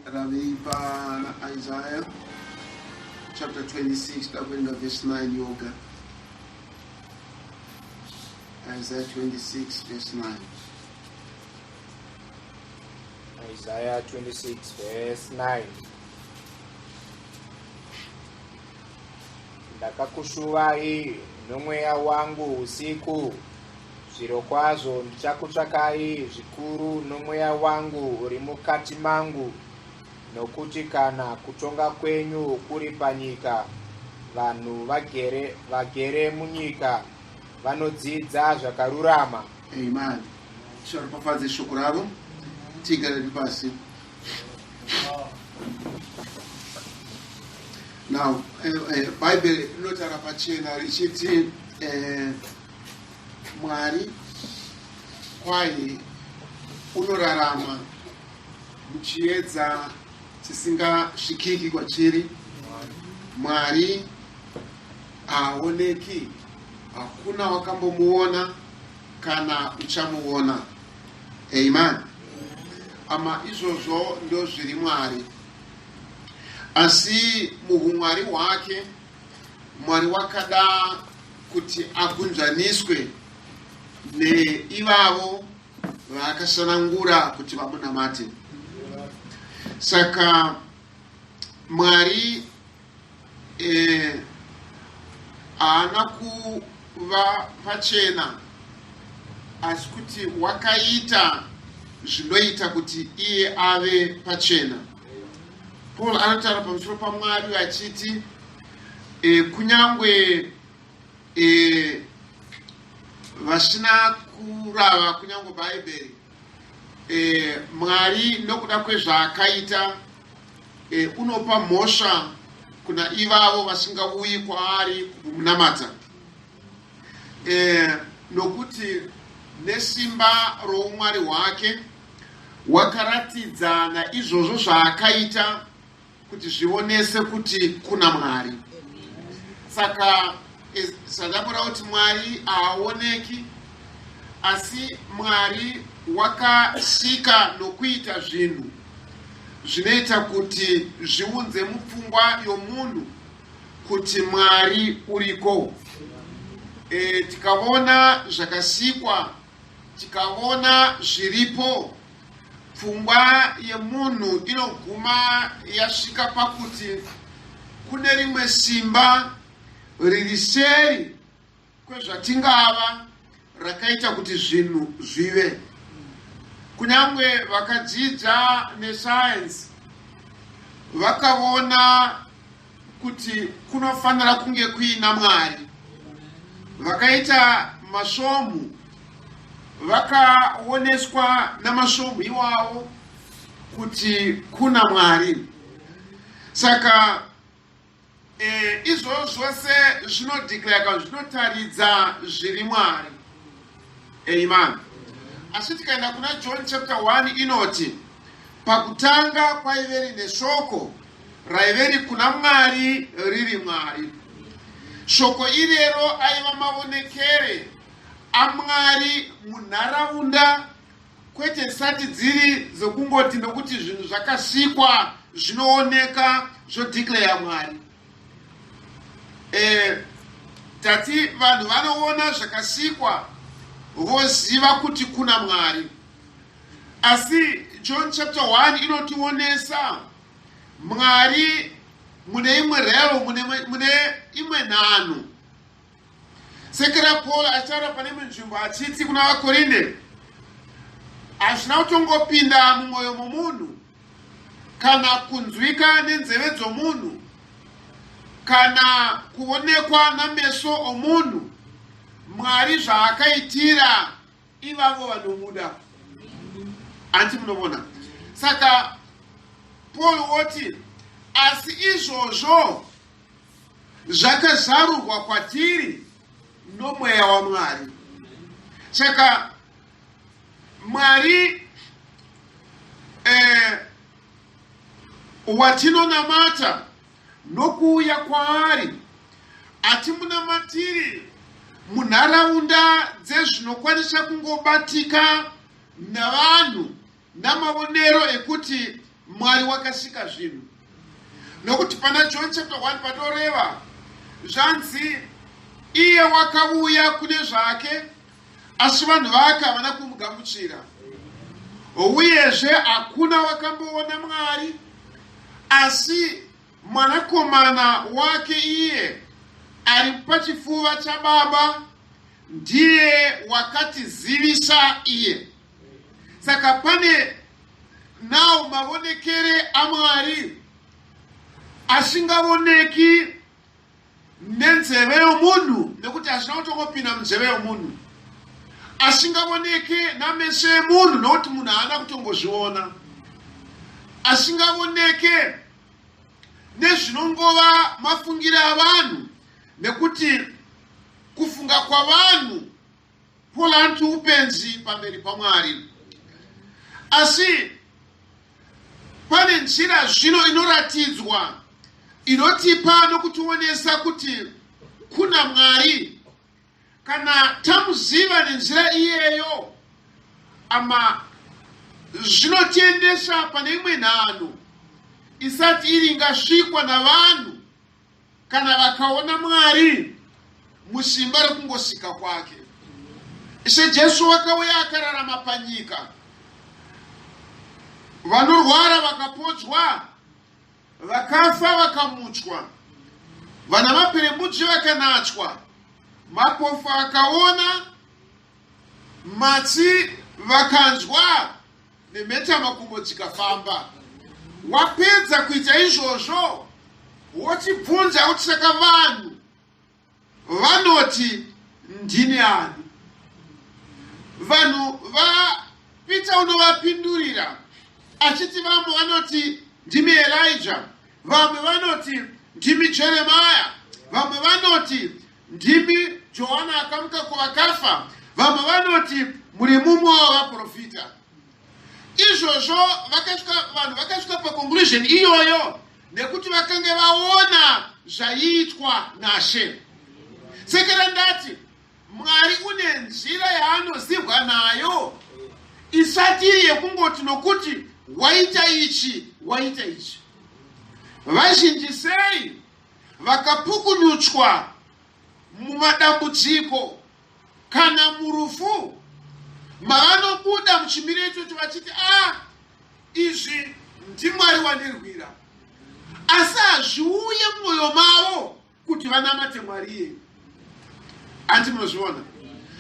Ravei pana Isaiah chapter 26 takuverenga verse 9 yoga. Isaiah 26 verse 9. Isaiah 26 verse 9. Ndakakushuvai nomweya wangu usiku, zvirokwazvo ndichakutsvakai zvikuru nomweya wangu uri mukati mangu, nokuti kana kutonga kwenyu kuri panyika, vanhu vagere, vagere munyika vanodzidza zvakarurama. Amen. Ticharopafadze shoko ravo. Tigare pasi. Now, Bhaibheri rinotaura pachena richiti Mwari kwahi unorarama muchiedza chisingasvikiki kwachiri. Mwari haaoneki, hakuna wakambomuona kana uchamuona. Amen. Ama izvozvo ndozviri Mwari. Asi muhumwari hwake Mwari wakada kuti agunzvaniswe neivavo vaakasanangura kuti vamunamate. Saka Mwari haana kuva pachena asi kuti wakaita zvinoita kuti iye ave pachena. Paul anotaura pamusoro paMwari achiti kunyangwe vasina kurava kunyangwe Bhaibheri, Mwari nokuda kwezvaakaita unopa mhosva kuna ivavo vasingauyi kwaari kumunamata, nokuti nesimba roumwari hwake wakaratidza naizvozvo zvaakaita kuti zvionese kuti kuna Mwari. Saka zvandamboda kuti Mwari haaoneki, asi Mwari wakasika nokuita zvinhu zvinoita kuti zviunze mupfungwa yomunhu kuti Mwari uriko. Tikavona zvakasikwa, tikavona zviripo, pfungwa yemunhu inoguma yasvika pakuti kune rimwe simba riri seri kwezvatingava rakaita kuti zvinhu zvive. Kunyangwe vakadzidza nesayensi vakavona kuti kunofanira kunge kuina Mwari. Vakaita masvomhu, vakaoneswa namasvomhu iwawo kuti kuna Mwari. Saka izvozvo zvose zvinodeclare kana zvinotaridza zviri Mwari. Amen. Asi tikaenda kuna John chapter 1 inoti pakutanga kwaiveri neshoko raiveri kuna Mwari riri Mwari. Shoko irero aiva mavonekere aMwari munharaunda, kwete zisati dziri dzokungoti nokuti zvinhu zvakasikwa zvinooneka zvodeclare Mwari. Tati vanhu vanoona zvakasikwa voziva kuti kuna Mwari. Asi John chapter 1 inotionesa Mwari mune imwe realm, mune imwe nhanho. Sekera Paul achitaura pane imwe nzvimbo achiti kuna vaKorinde, hazvina kutongopinda mumwoyo momunhu kana kunzwika nenzeve dzomunhu kana kuonekwa nameso omunhu Mwari zvaakaitira ivavo vanomuda. Anti munovona? Saka Paul woti asi izvozvo zvakazarurwa kwatiri nomweya waMwari. Saka Mwari watinonamata nokuuya kwaari atimunamatiri munharaunda dzezvinokwanisa kungobatika navanhu namavonero ekuti Mwari wakasika zvinhu. Nokuti pana John chapter 1 patoreva zvanzi iye wakauya kune zvake asi vanhu vake havana kumugamuchira. Uyezve hakuna wakamboona Mwari asi Mwanakomana wake iye ari pachifuva chaBaba ndiye wakatizivisa iye. Saka pane nawo mavonekere aMwari asingavoneki nenzeve yomunhu nekuti hazvina kutongopinda munzeve yomunhu asingavoneke nameso emunhu nokuti munhu haana kutongozviona asingavoneke nezvinongova mafungire avanhu nekuti kufunga kwavanhu Polanti upenzi pamberi paMwari. Asi pane nzira zvino inoratidzwa inotipa nokutionesa kuti kuna Mwari. Kana tamuziva nenzira iyeyo, ama zvinotiendesa pane imwe nhanho isati iri ingasvikwa navanhu kana vakaona Mwari musimba rekungosika kwake. Ishe Jesu wakauya akararama panyika, vanorwara vakapodzwa, vakafa vakamutswa, vana maperembudzi vakanatswa, mapofu akaona, matsi vakanzwa, nemhetamakumbo dzikafamba. Wapedza kuita izvozvo, wochibvunza kuti saka vanhu vanoti ndini ani? Vanhu vaPita unovapindurira achiti vamwe vanoti ndimi Elijah, vamwe vanoti ndimi Jeremiah, vamwe vanoti ndimi Johana akamuka kuvakafa, vamwe vanoti muri mumwe wavaprofita. Izvozvo vakasvika, vanhu vakasvika paconclusion iyoyo nekuti vakange vaona zvaiitwa naShe. Sekera ndati Mwari une nzira yaanozivwa nayo isati iri yekungoti nokuti waita ichi waita ichi. Vazhinji sei vakapukunyutswa mumadambudziko kana murufu mavanobuda muchimiro ichocho vachiti a ah, izvi ndimwari wandirwira asi hazviuye mumwoyo mavo kuti vanamate mwari iyeyo hanti munozviona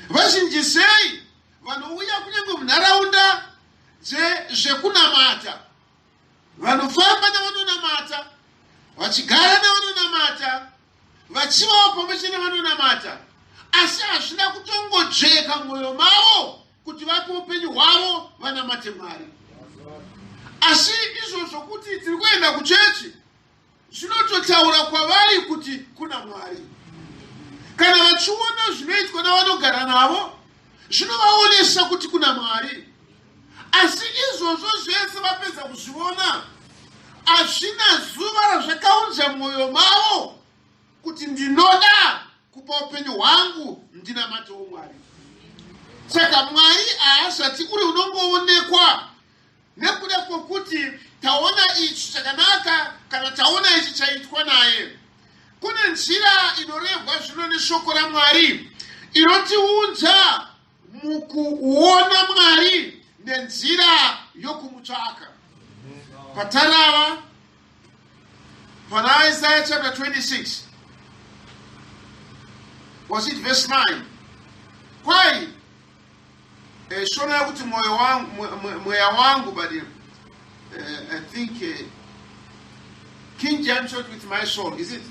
vazhinji sei vanouya kunyange munharaunda zvekunamata Vanofamba navanonamata, vachigara navanonamata, vachivawo pamwe chete nevanonamata, asi hazvina kutongodzveka mwoyo mavo kuti vape upenyu hwavo vanamate Mwari. Asi izvozvo kuti tiri kuenda kuchechi zvinototaura kwavari kuti kuna Mwari. Kana vachiona zvinoitwa navanogara navo, zvinovaonesa kuti kuna Mwari. Asi izvozvo zvese vapedza kuzviona, hazvina zuva razvakaunza mwoyo mavo kuti ndinoda kupa upenyu hwangu ndinamatewo Mwari. Saka Mwari haasati uri unongoonekwa nekuda kwokuti taona ichi chakanaka kana taona ichi chaitwa naye. Kune nzira inorehwa zvino neshoko raMwari inotiunza mukuona Mwari nenzira yokumutsvaka. Patarava pana Isaiah chapter 26 was it verse 9 kwai eh, shona yekuti mwoyo wangu mweya wangu but I think King James wrote with my soul is it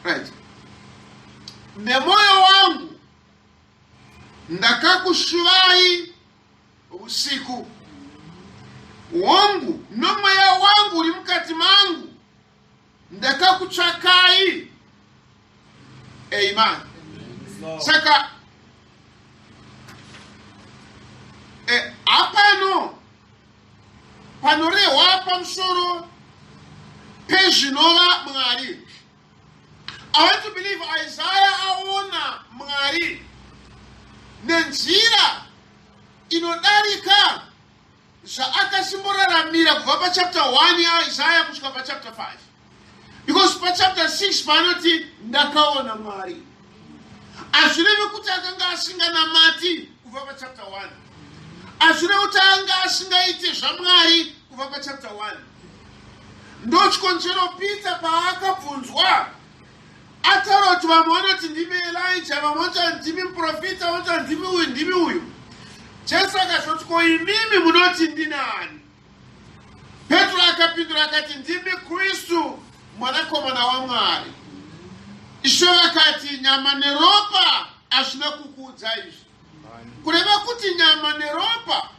right nemwoyo wangu ndakakushuvai usiku hongu nomweya wangu uri mukati mangu ndakakutsvakai amen saka eh, hapano panorehwa pamusoro pezvinova Mwari. I want to believe Isaiah aona Mwari nenzira inodarika. Zvaakasimboraramira kubva pachapter 1 yaIsaya kusvika pachapter 5, because pachapter 6 paanoti, "Ndakaona Mwari," hazvirevi kuti akanga asinganamati kubva pachapter 1. Hazvirevi kuti anga asingaiti zvaMwari kubva pachapter 1. Ndochikonzero Peter paakabvunzwa, ataura kuti vamwe vanoti ndimi Elija, vamwe vanoti ndimi muprofita, vanoti ndimi uyu, ndimi uyu. Jesu akazoti, "Ko imimi munoti ndinani?" Petro akapindura akati, "Ndimi Kristu, Mwanakomana waMwari." Ishe vakati, "Nyama neropa hazvina kukuudza izvi." Kureva kuti nyama neropa,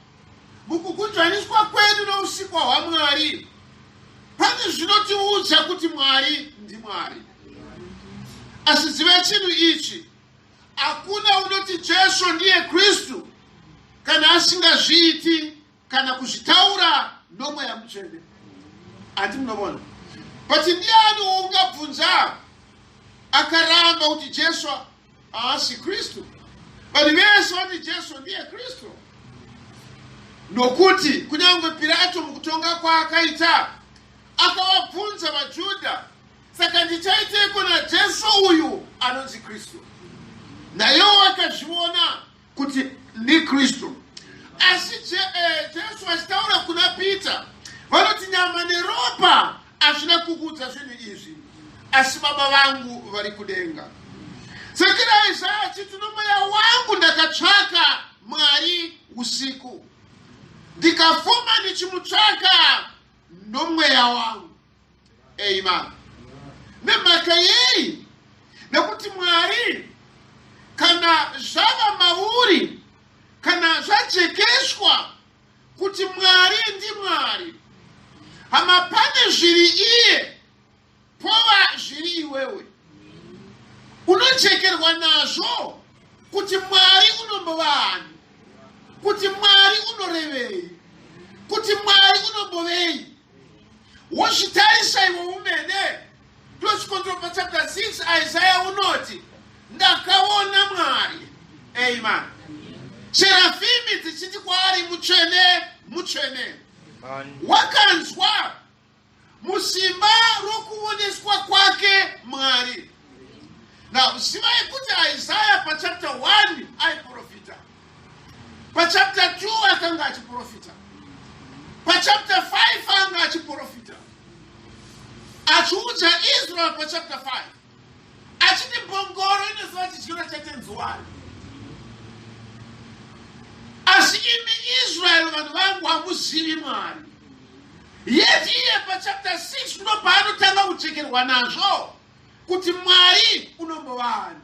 mukukudzvaniswa kwedu nousikwa hwaMwari, pane zvinotiudza kuti Mwari ndiMwari. Asi ziva chinhu ichi: hakuna unoti Jesu ndiye Kristu kana asingazviiti kana kuzvitaura noMweya Mutsvene. Handi munovona? But ndiani waungabvunza akaramba kuti Jesu haasi Kristu? Vanhu vese vati Jesu ndiye Kristu, nokuti kunyange Pirato mukutonga kwaakaita akavabvunza vaJudha, "Saka ndichaiteiko naJesu uyu anonzi Kristu?" Nayewo akazviona kuti ndiKristu. Asi Jesu achitaura kuna Peter, vanoti, "Nyama neropa hazvina kukuudza zvinhu izvi, asi Baba vangu vari kudenga." Sekera Isaya achiti, "Nomweya wangu ndakatsvaka Mwari usiku, ndikafuma ndichimutsvaka nomweya wangu." Amen. Nemhaka yei? Nekuti Mwari kana zvava mauri, kana zvajekeswa kuti Mwari ndiMwari, hama, pane zviri iye, pova zviri iwewe. Unochekerwa nazvo kuti Mwari unombova ani, kuti Mwari unorevei, kuti Mwari unombovei. Wozvitarisa iwe umene. Ndochikonzero pachapter 6 Isaya unoti, "Ndakaona Mwari." Amen. Serafimi dzichiti kwaari, "Mutsvene, mutsvene." Wakanzwa musimba rokuoneswa kwake Mwari. Now zivai kuti Isaya pachapter 1 aiprofita, pachapter 2 akanga achiprofita, pachapter 5 anga achiprofita, achiudza Israel pachapter 5 achiti, "Mbongoro inoziva chidyiro chatenzi wayo, asi imi Israel, vanhu vangu, hamuzivi Mwari." Yet iye pachapter 6 ndo paanotanga kuchekerwa nazvo kuti Mwari unombovani.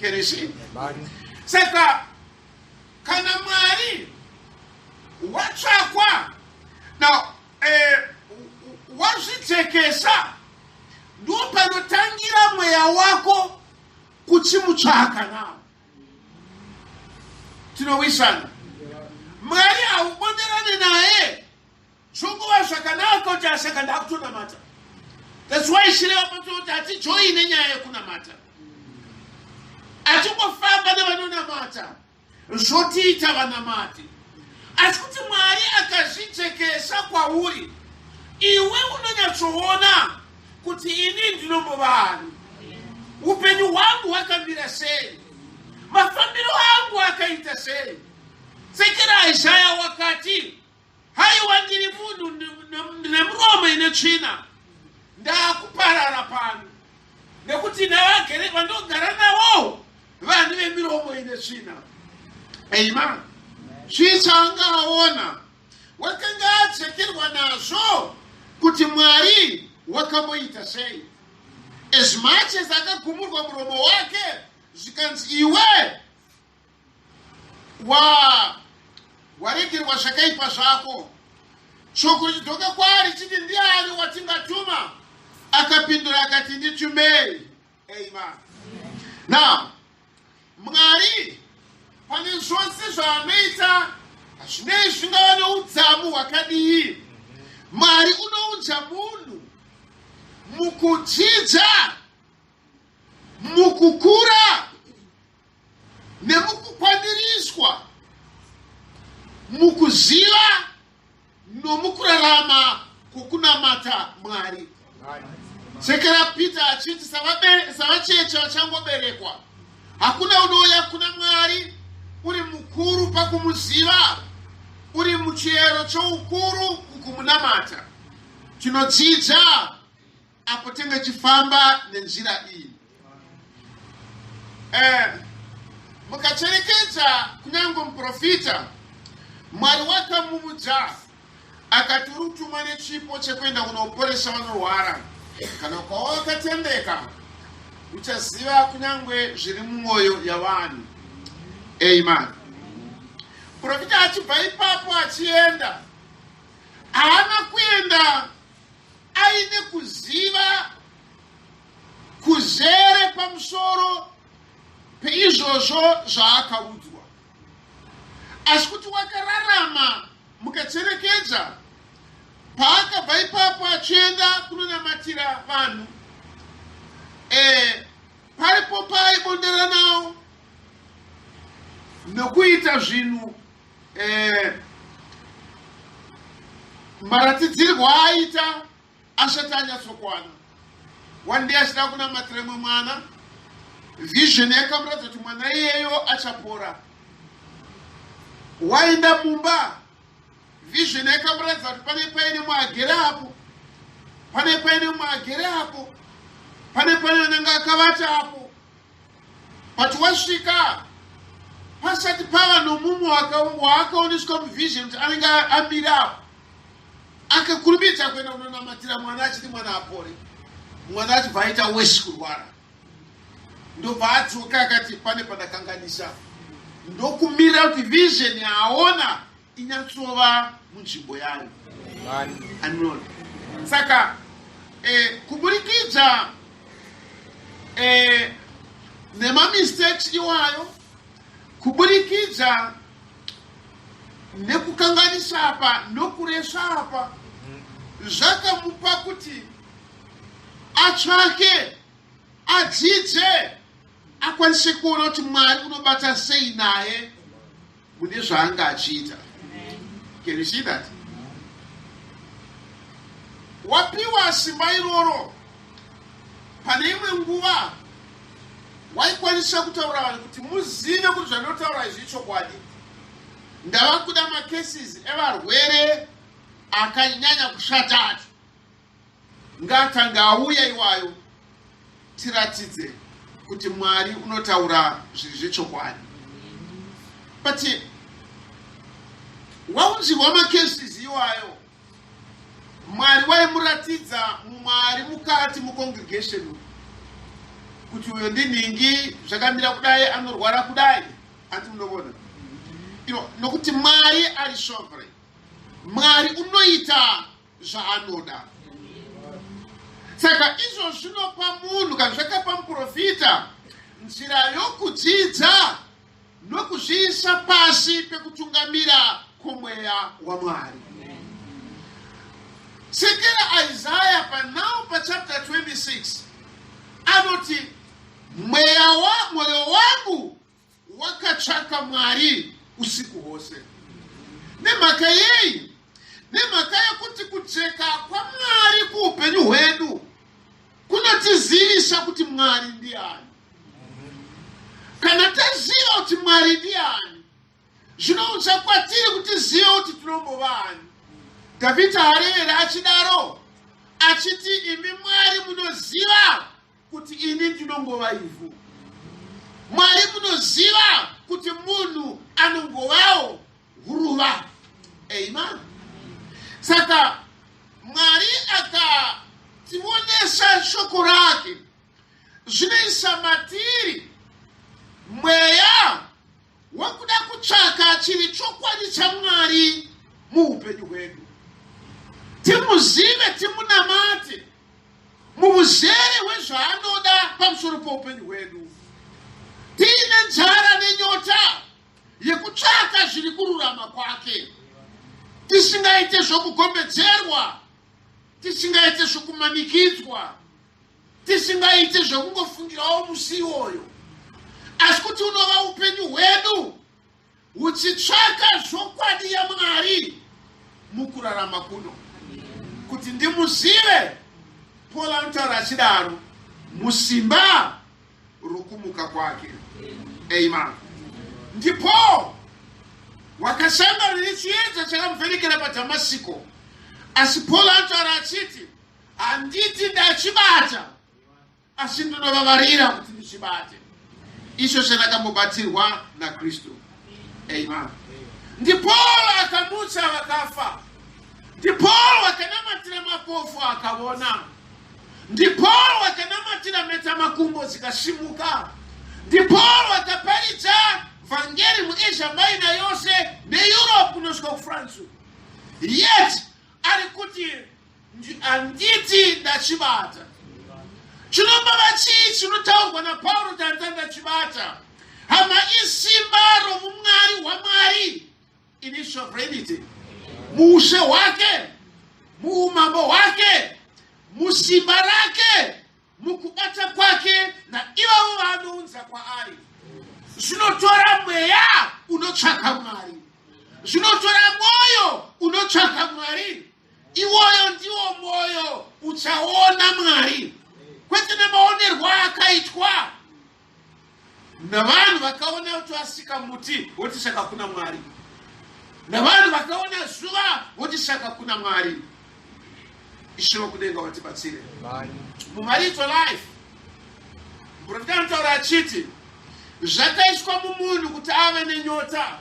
Can you see? Saka kana Mwari watsvakwa now, wazvitekesa, ndo panotangira mweya wako kuchimutsvaka. Nawo tinowisana. Mwari haubonderane naye zvongova zvakanaka kuti asaka ndakutonamata. That's why chireva patoti hatijoine nyaya yekunamata, achingofamba nevanonamata zvotiita vanamati. Asi kuti Mwari akazvitekesa kwauri iwe, unonyatsoona kuti ini ndinombovani, upenyu hwangu hwakamira sei, mafambiro angu akaita sei. Sekera Isaya wakati, "Haiwa, ndiri munhu nemuromo ine tsvina, ndaakuparara pano, nekuti navagere vandogara navo vanhu vemiromo ine tsvina." Amen. Chii chaanga aona? Wakanga adzekerwa nazvo kuti Mwari wakamboita sei. As much as akagumurwa muromo wake, zvikanzi, "Iwe wa waregerwa zvakaipa zvako," shoko richidzoka kwaari chiti, "Ndiani watingatuma?" Akapindura akati, "Nditumei." Amen. Now Mwari pane zvose zvaanoita, hazvinei zvingava neudzamu hwakadii, Mwari unoudza munhu mukudzidza, mukukura nemukukwaniriswa. mukuziva nomukurarama kwokunamata Mwari. Sekera Peter achiti savacheche vachangoberekwa, hakuna unouya kuna Mwari uri mukuru pakumuziva, uri muchiyero choukuru kukumunamata. Tinodzidza apo tenge chifamba nenzira iyi. Eh, mukacherekedza kunyange muprofita Mwari wakamuudza akati uri kutumwa nechipo chekuenda kunoporesa vanorwara. Kana ukava wakatendeka uchaziva kunyange zviri mumwoyo yavanhu. Amen. Profita achibva ipapo achienda, haana kuenda aine kuziva kuzere pamusoro peizvozvo zvaakaudzwa, asi kuti wakararama. Mukacherekedza paakabva ipapo achienda kunonamatira vanhu, paripo paaibondera nawo nokuita zvinhu, maratidzirwo aaita asati anyatsokwana. One day achida kunamatira imwe mwana, vision yakamuratidza kuti mwana iyeyo achapora. Waenda mumba, vision yakamuratidza kuti pane paine muagere apo, pane paine muagere apo, pane pane anenge akavata apo. But wasvika pasati pava nomumwe waakaoneswa muvision kuti anenge amira apo, akakurumidza kuenda kunonamatira mwana achiti mwana apore. Mwana achibva aita wesi kurwara, ndobva adzoka akati pane pandakanganisa, ndokumirira kuti vision yaaona inyatsova munzvimbo yayo. Anoona saka kuburikidza nemamistakes iwayo, kuburikidza nekukanganisa apa nokuresva apa, zvakamupa kuti atsvake, adzidze, akwanise kuona kuti Mwari unobata sei naye mune zvaanga achiita. Can you see that? Wapiwa simba iroro, pane imwe nguva waikwanisa kutaura vanhu kuti muzive kuti zvandinotaura izvi ichokwadi. Ndava kuda macases evarwere akanyanya kushata acho, ngaatanga auya iwayo, tiratidze kuti Mwari unotaura zviri zvechokwadi. But waunzirwa macases iwayo, Mwari waimuratidza mumwe ari mukati mucongregation kuti uyo ndinhingi, zvakamira kudai, anorwara kudai. Anti munovona ino, nokuti Mwari ari sovereign. Mwari unoita zvaanoda. Saka izvo zvinopa munhu, kana zvakapa muprofita nzira yokudzidza nokuzviisa pasi pekutungamira kwomweya waMwari. Sekera Isaya panau pachapter 26 anoti, mweya wa mwoyo wangu wakatsvaka Mwari usiku hwose. Nemhaka yei? Nemhaka yekuti kujeka kwaMwari kuupenyu hwedu kunotizivisa kuti Mwari ndiani. Kana taziva kuti Mwari ndiani, zvinounza kwatiri kuti tizive kuti tinombova ani. Dhavhidha hareveri achidaro achiti, imi Mwari munoziva kuti ini ndinongova ivhu. Mwari munoziva kuti munhu anongovawo huruva. Amen. Saka Mwari akationesa shoko rake, zvinoisa matiri mweya wekuda kutsvaka chiri chokwadi chaMwari muupenyu hwedu, timuzive, timunamate muuzere hwezvaanoda pamusoro poupenyu hwedu, tiine nzara nenyota yekutsvaka zviri kururama kwake, tisingaite zvokugombedzerwa, tisingaite zvokumanikidzwa, tisingaite zvekungofungirawo musi iwoyo, asi kuti unova upenyu hwedu. Uchitsvaka zvokwadi yaMwari mukurarama kuno kuti ndimuzive. Paul anotaura achidaro musimba rokumuka kwake. Amen. Ndipo wakasangana nechiedza chakamuvhenekera paDhamasiko. Asi Paul anotaura achiti, handiti ndachibata, asi ndinovavarira kuti ndichibate icho chandakambobatirwa naKristu. Amen. NdiPaul akamutsa vakafa. NdiPaul akanamatira mapofu akavona. NdiPaul akanamatira mheta makumbo dzikasimuka. NdiPaul akaparidza vhangeri muAsia Minor yose neEurope kunosvika kuFrance. Yet ari kuti handiti ndachibata. Chinombava chii chinotaurwa naPauro kuti handiti ndachibata? Hama, isimba romumwari hwaMwari in his sovereignty, muushe hwake, muumambo hwake, musimba rake, mukubata kwake naivavo vaanounza kwaari. Zvinotora mweya unotsvaka Mwari, zvinotora mwoyo unotsvaka Mwari. Iwoyo ndiwo mwoyo uchaona Mwari, kwete nemaonerwo akaitwa navanhu vakaona kuti vasika muti voti saka kuna Mwari, navanhu vakaona zuva voti saka kuna Mwari. Ishe vokudenga vatibatsire mumarital life. Muprofita anotaura achiti zvakaiswa mumunhu kuti ave nenyota,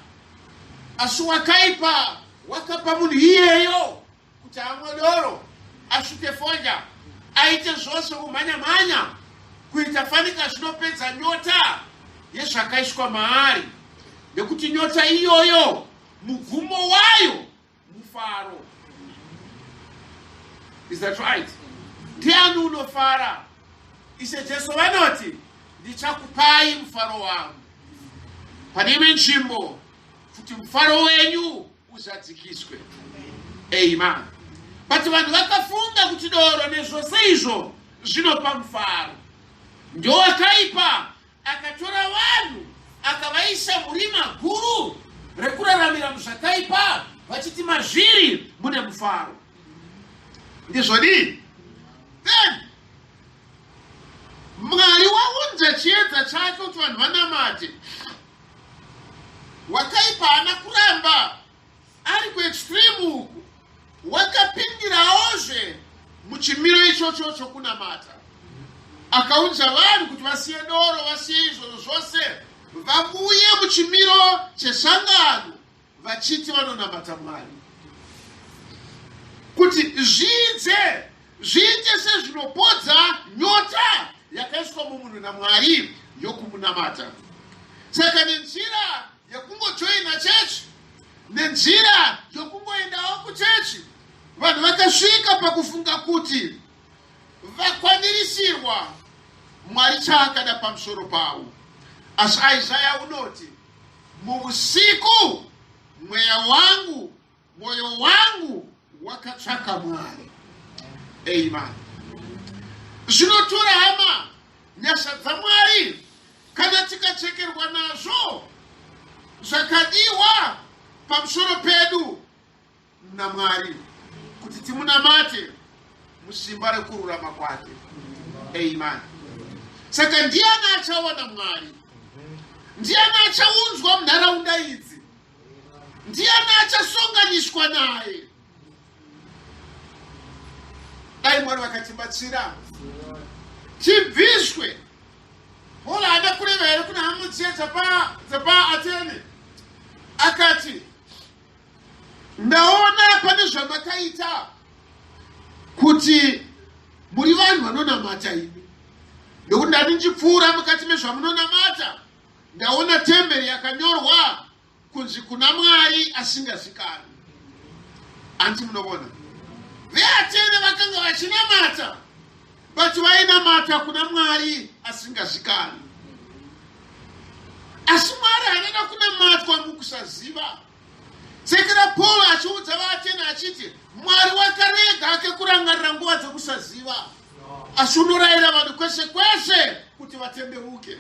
asi wakaipa wakapa munhu iyeyo kuti amwe doro, asvute fodya, aite zvose kumhanya-mhanya, kuita fanika zvinopedza nyota yezvakaiswa maari, nekuti nyota iyoyo mugumo wayo mufaro. Is that right? Ndiani unofara? Ishe Jesu vanoti, ndichakupai mufaro wangu. Pane imwe nzvimbo kuti mufaro wenyu uzadzikiswe. Amen. But vanhu vakafunga kuti doro nezvose izvo zvinopa mufaro. Ndowakaipa akatora vanhu akavaisa murima guru rekuraramira muzvakaipa vachiti mazviri mune mufaro. Ndizvodii? Then Mwari waunza chiedza chake kuti vanhu vanamate. Wakaipa haana kuramba ari kuextreme uku, wakapindiraozve muchimiro ichocho chokunamata, akaunza vanhu kuti vasiye doro, vasiye izvozvo zvose, vavuye muchimiro chesangano vachiti vanonamata Mwari, kuti zviidze zviite sezvinopodza nyota yakaiswa mumunhu naMwari yokumunamata. Saka nenzira yekungojoina chechi, nenzira yokungoendawo kuchechi, vanhu vakasvika pakufunga kuti vakwanirisirwa Mwari chaakada pamusoro pavo. Asi Isaya unoti, muusiku mweya wangu, mwoyo wangu wakatsvaka Mwari. Amen. Zvinotora hama nyasha dzaMwari kana tikachekerwa nazvo zvakadiwa pamusoro pedu naMwari kuti timunamate musimba rekururama kwake. Amen. Saka ndiani achawana Mwari? Ndiani achaunzwa munharaunda idzi? Ndiani achasonganiswa naye? Dai Mwari vakatibatsira tibviswe. Paul haana kureva here kuna hama dziya dzepaAtene? Akati, ndaona pane zvamakaita kuti muri vanhu vanonamata imi, nekuti ndati ndichipfuura mukati mezvamunonamata ndaona temberi yakanyorwa kunzi kuna Mwari asingazikanwi. Hanti munovona veAtene vakanga vachinamata, but vainamata kuna Mwari asingazikanwi. Asi Mwari haana kunamatwa mukusaziva. Sekera Paul achiudza vaAtene achiti Mwari wakarega ake kurangarira nguva dzekusaziva, asi unorayira vanhu kwese kwese kuti vatendeuke.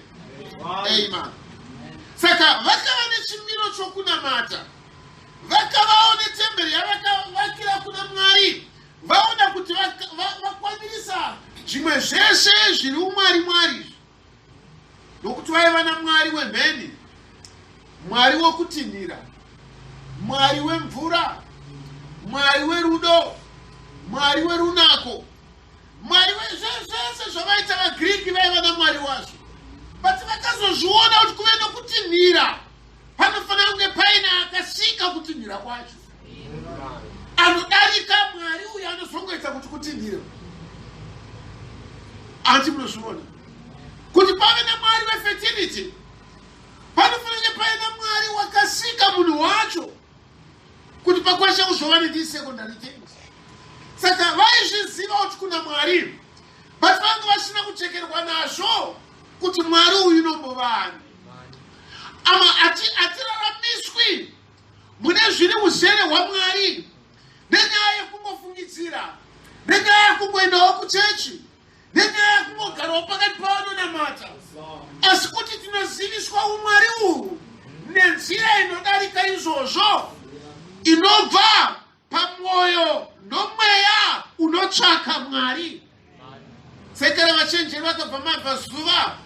Amen. Saka vakava nechimiro chokunamata, vakavawo netemberi yavakavakira kuna Mwari, vaona kuti vakwanirisa zvimwe zvese zviri umwari mwari, nokuti vaiva naMwari wemheni, Mwari wokutinhira, Mwari wemvura, Mwari werudo, Mwari werunako, Mwari wezvese zvavaita vaGiriki vaiva naMwari wazvo. But vakazozviona kuti kuve nokutinhira panofanira kunge paine akasika kutinhira kwacho anodarika Mwari uyo anozongoita kuti kutinhira. Anti munozviona kuti pave naMwari wefertility, panofanira kunge paine Mwari wakasika munhu wacho kuti pakwanise kuzova nethese secondary things. Saka vaizviziva kuti kuna Mwari, but vanga vasina kuchekerwa nazvo kuti Mwari uyu inombovani. Ama atiraramiswi mune zviri uzere hwaMwari nenyaya yekungofungidzira, nenyaya yekungoendawo kuchechi, nenyaya yekungogarawo pakati pavanonamata, asi kuti tinoziviswa umwari uhu nenzira inodarika izvozvo, inobva pamwoyo nomweya unotsvaka Mwari. Sekera vachenjeri vakabva mabvazuva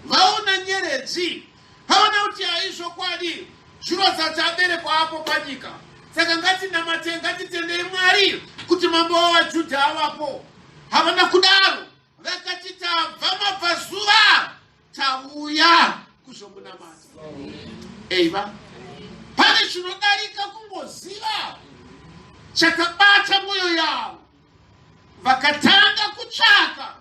vaona nyeredzi, vaona kuti haizvokwadi zvinosati aberekwa apo panyika, saka ngatinamate, ngatitendei Mwari kuti mambo wavaJudha avapo. Havana kudaro, vakati tabva mabvazuva tauya kuzomunamata. Eiva pane chinodarika kungoziva chakabata mwoyo yavo, vakatanga kutsvaka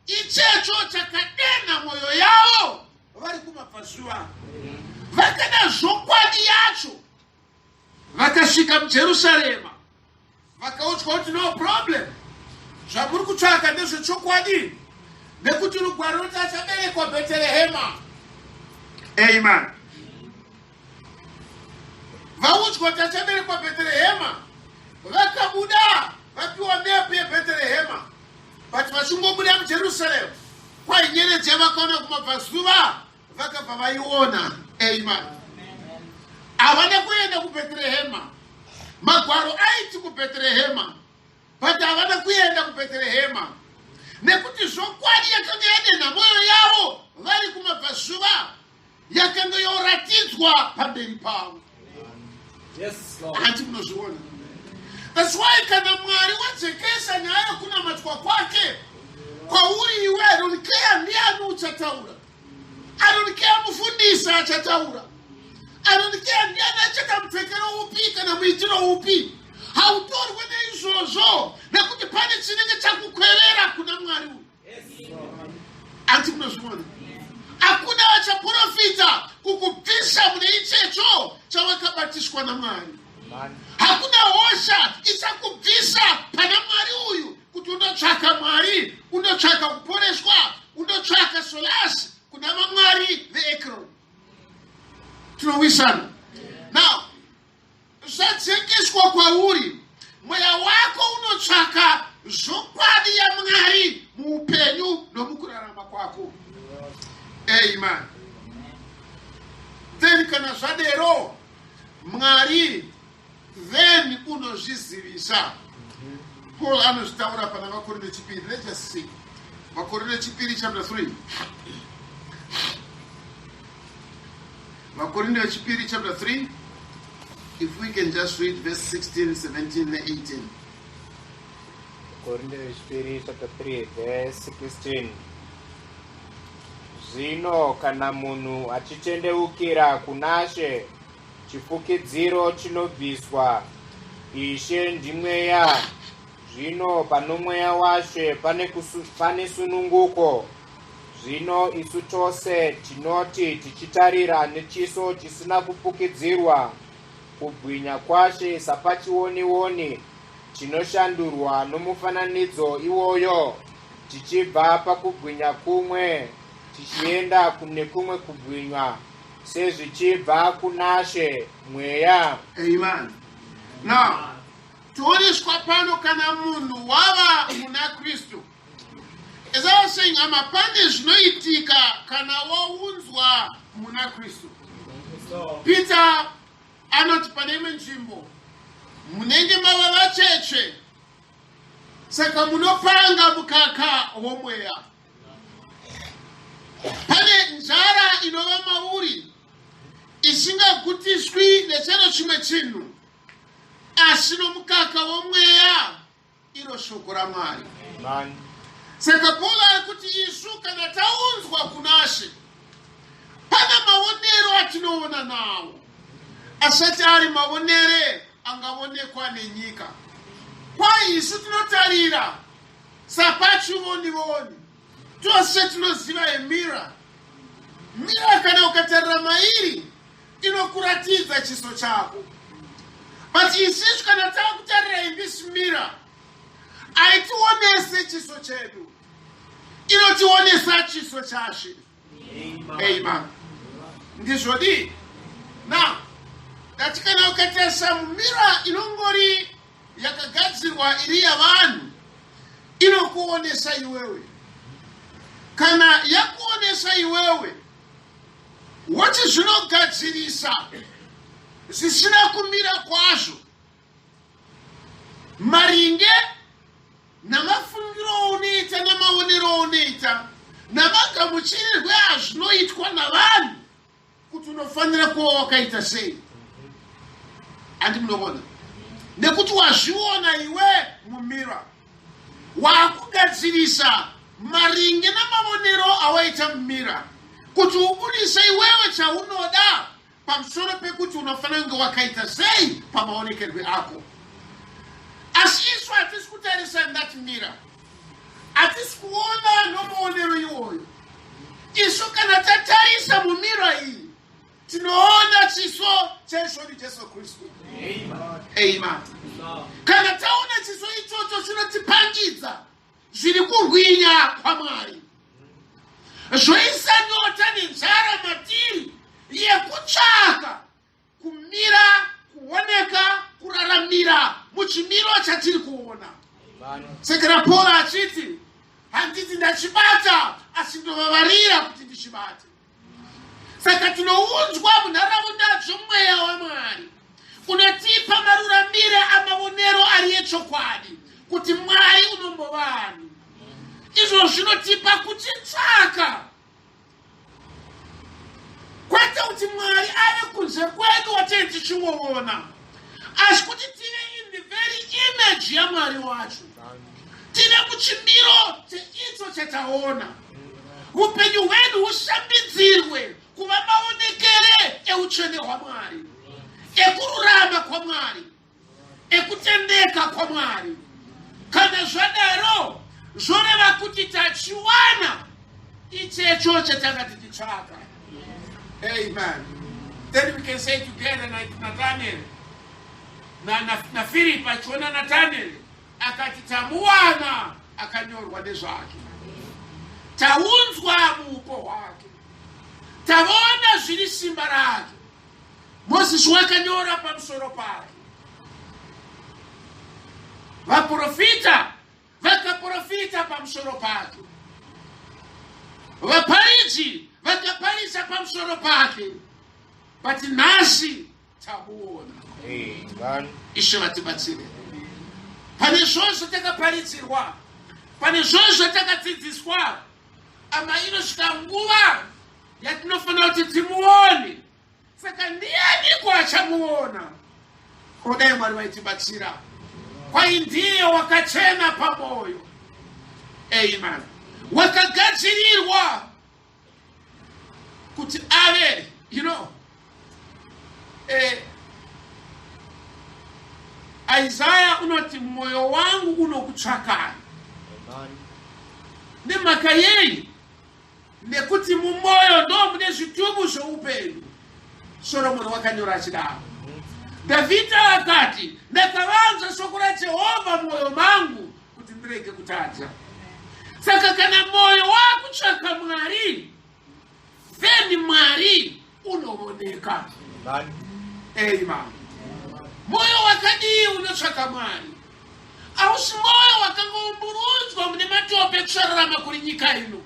ichecho chakadenha mwoyo yavo vari kumabvazuva. Vakada zvokwadi yacho, vakasvika muJerusarema, vakaudzwa kuti no problem, zvamuri kutsvaka ndezvechokwadi, nekuti rugwaro ruti achaberekwa Bheterehema. Amen. Vaudzwa kuti achaberekwa Bheterehema, vakabuda vapiwa mepu yeBheterehema, but vachingobuda muJerusarema kwainyeredzi yavakaona kumabvazuva vakabva vaiona. Amen. Havana kuenda kuBheterehema. Magwaro aiti kuBheterehema, but havana kuenda kuBheterehema nekuti zvokwadi yakanga yadenha mwoyo yavo vari kumabvazuva yakanga yoratidzwa pamberi pavo. Hanti munozviona? That's why kana Mwari wajekesa nyaya yekunamatwa kwake kwauri iwe, I don't care ndiani uchataura, I don't care mufundisi achataura, I don't care ndiani achaita mupfekero upi kana muitiro upi, hautorwe neizvozvo nekuti pane chinenge chakukwerera kuna Mwari uyu. Anti munozviona? Hakuna vachaprofita kukubvisa mune ichecho chawakabatiswa naMwari. Hakuna hosha ichakubvisa pana Mwari uyu kuti undotsvaka Mwari, undotsvaka kuporeswa, undotsvaka solasi kuna vamwari veEkron. Tinowisana now. Zvadzikiswa kwauri, mweya wako unotsvaka zvokwadi yaMwari muupenyu nomukurarama kwako. Amen. Then kana zvadero, Mwari then unozvizivisa. Paul anozvitaura pana Vakorinde chipiri. Let's just see. Vakorinde chipiri chapter 3. Vakorinde vechipiri chapter 3, if we can just read verse 16, 17 and 18. Korinde vechipiri chapter 3 verse 16. Zvino kana munhu achitendeukira kunaShe, chifukidziro chinobviswa. Ishe ndimweya. Zvino pano Mweya waShe pane, pane sununguko. Zvino isu tose tinoti tichitarira nechiso chisina kufukidzirwa kubwinya kwaShe sapachionioni, tinoshandurwa nomufananidzo iwoyo tichibva pakubwinya kumwe tichienda kune kumwe kubwinya, sezvichibva kunaShe Mweya. Amen. Now, tooneswa pano kana munhu wava muna Kristu. As I was saying, hama, pane zvinoitika kana waunzwa muna Kristu. Peter anoti pane imwe nzvimbo, munenge mava vacheche, saka munopanga mukaka womweya. Pane nzara inova mauri isingagutiswi nechero chimwe chinhu, asi nomukaka womweya, iro shoko raMwari. Saka Paul ari kuti isu kana taunzwa kunaShe, pane maonero atinoona nawo asati ari maonere angaonekwa nenyika. Kwai isu tinotarira sapachivonivoni. Tose tinoziva yemirror. Mirror kana ukatarira mairi inokuratidza chiso chako, but isisu kana takutarira in this mirror, haitionese chiso chedu, inotionesa chiso chaShe. Amen. Ndizvodi now ndati kana ukatarisa mumirror inongori yakagadzirwa iri yavanhu, inokuonesa iwewe. Kana yakuonesa iwewe, woti zvinogadzirisa zvisina kumira kwazvo maringe namafungiro aunoita, namaonero aunoita, namagamuchirirwe azvinoitwa navanhu kuti unofanira kuva wakaita sei. Handi munoona? Nekuti wazviona iwe mumirror, waakugadzirisa maringe namavonero awaita mumirror kuti ubudise iwewe chaunoda pamusoro pekuti unofanira kunge wakaita sei pamaonekerwe ako. Asi isu hatisi kutarisa that mirror, hatisi kuona nomuonero iwoyo. Isu kana tatarisa mumirror iyi, tinoona chiso chaIshe Jesu Kristu. Amen. Kana taona chiso ichocho, chinotipangidza zviri kurwinya kwaMwari, zvoisa nyota nenzara matiri yekutsvaka kumira, kuoneka, kuraramira muchimiro chatiri kuona. Saka Paul achiti, handiti ndachibata, asi ndovavarira kuti ndichibate. Saka tinounzwa munharaunda dzomweya waMwari unotipa maruramire amavonero ari echokwadi kuti Mwari unombovani. Izvo zvinotipa kuchitsvaka, kwete kuti Mwari ave kunze kwedu watei tichingoona, asi kuti tive in the very image yaMwari wacho, tive muchimiro cheicho chataona. Upenyu hwedu hushambidzirwe kuva maonekere eutsvene hwaMwari, ekururama kwaMwari, ekutendeka kwaMwari. Kana zvadaro, zvoreva kuti tachiwana ichecho chatanga tichitsvaka. Amen. Then we can say together like Nathaniel naPhilip achiona Nathaniel akati, "Tamuwana akanyorwa nezvake, taunzwa muupo hwake, tavona zviri simba rake. Mozisi wakanyora pamusoro pake, vaprofita vakaprofita pamusoro pake, vaparidzi vakaparidza pamusoro pake, but nhasi tamuona." Amen. Ishe vatibatsire. Pane zvose takaparidzirwa, pane zvose takadzidziswa, ama inosvika nguva yatinofanira kuti timuone. Saka ndianiko achamuona? Kodai Mwari vaitibatsira. Kwai ndiye wakachena pamwoyo, amen, wakagadzirirwa kuti ave Isaya unoti, "Mwoyo wangu unokutsvakai." Amen. Nemhaka yei? Nekuti mumwoyo ndo mune zvitubu zvoupenyu. Soromoni wakanyora achidaro. Dhavhidha akati, "Ndakavanza shoko raJehovha mumwoyo mangu kuti ndirege kutadza." Saka kana mwoyo wakutsvaka Mwari, then Mwari unooneka. Amen. Amen. Mwoyo wakadii unotsvaka Mwari? Hausi mwoyo wakangoumburudzwa mune matope ekusararama kuri nyika ino.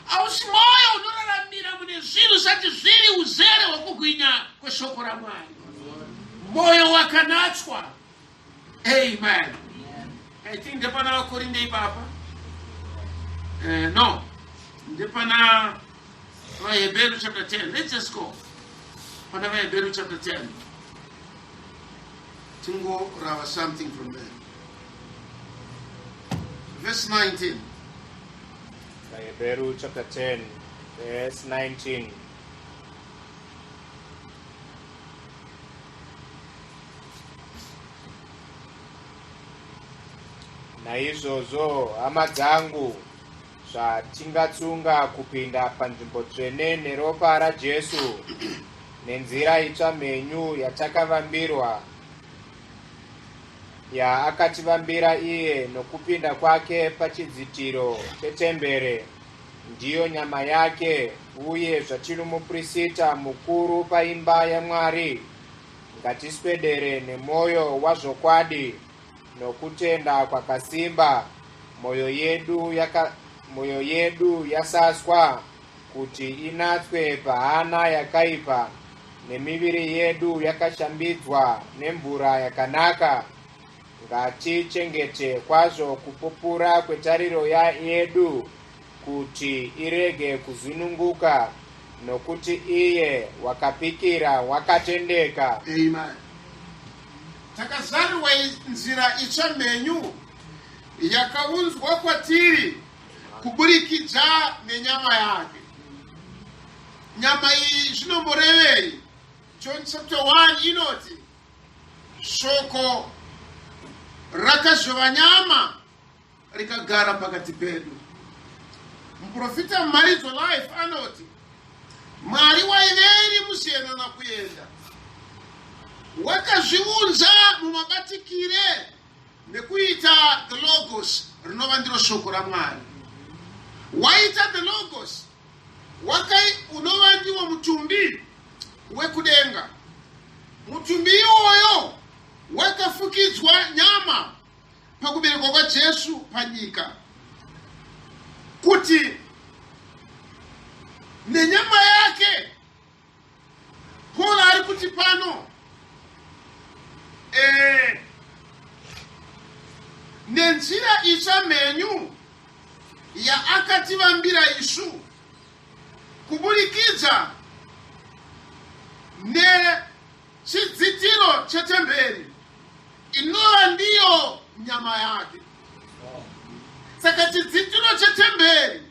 Hausi mwoyo unoraramira mune zvinhu zvisati zviri uzere hwekugwinya kweshoko raMwari. Mwoyo wakanatswa. Amen. I think ndepana vaKorinde ipapa. No, ndepana vaHebheru chapter 10. Let's just go. Pana vaHebheru chapter 10. Tingorava something from there. Verse 19. VaHebheru chapter 10, verse 19. Naizvozvo, hama dzangu, zvatingatsunga kupinda panzvimbo tsvene neropa raJesu, nenzira itsva mhenyu yatakavambirwa, yaakativambira iye nokupinda kwake pachidzitiro chetembere, ndiyo nyama yake, uye zvatino muPrisita mukuru paimba yaMwari, ngatiswedere nemwoyo wazvokwadi nokutenda kwakasimba, mwoyo yedu yaka, mwoyo yedu yasaswa kuti inatswe pahana yakaipa, nemiviri yedu yakashambidzwa nemvura yakanaka. Ngatichengete kwazvo kupupura kwetariro yedu kuti irege kuzununguka, nokuti iye wakapikira wakatendeka. Amen. Takazarirwa nzira itsva mhenyu yakaunzwa kwatiri kuburikidza nenyama yake. Nyama iyi zvinomborevei? John chapter 1 inoti shoko rakazova nyama rikagara pakati pedu. Muprofita muMharidzo Life anoti Mwari waiveri musiyana nakuenda wakazviunza mumabatikire nekuita the logos rinova ndiro shoko raMwari. Waita the logos wakai unova ndiwo mutumbi wekudenga. Mutumbi iwoyo wakafukidzwa nyama pakuberekwa kwaJesu panyika kuti nenyama yake. Paul ari kuti pano nenzira itsva mhenyu yaakativambira isu kuburikidza nechidzitiro chetemberi inova ndiyo nyama yake. Saka chidzitiro chetemberi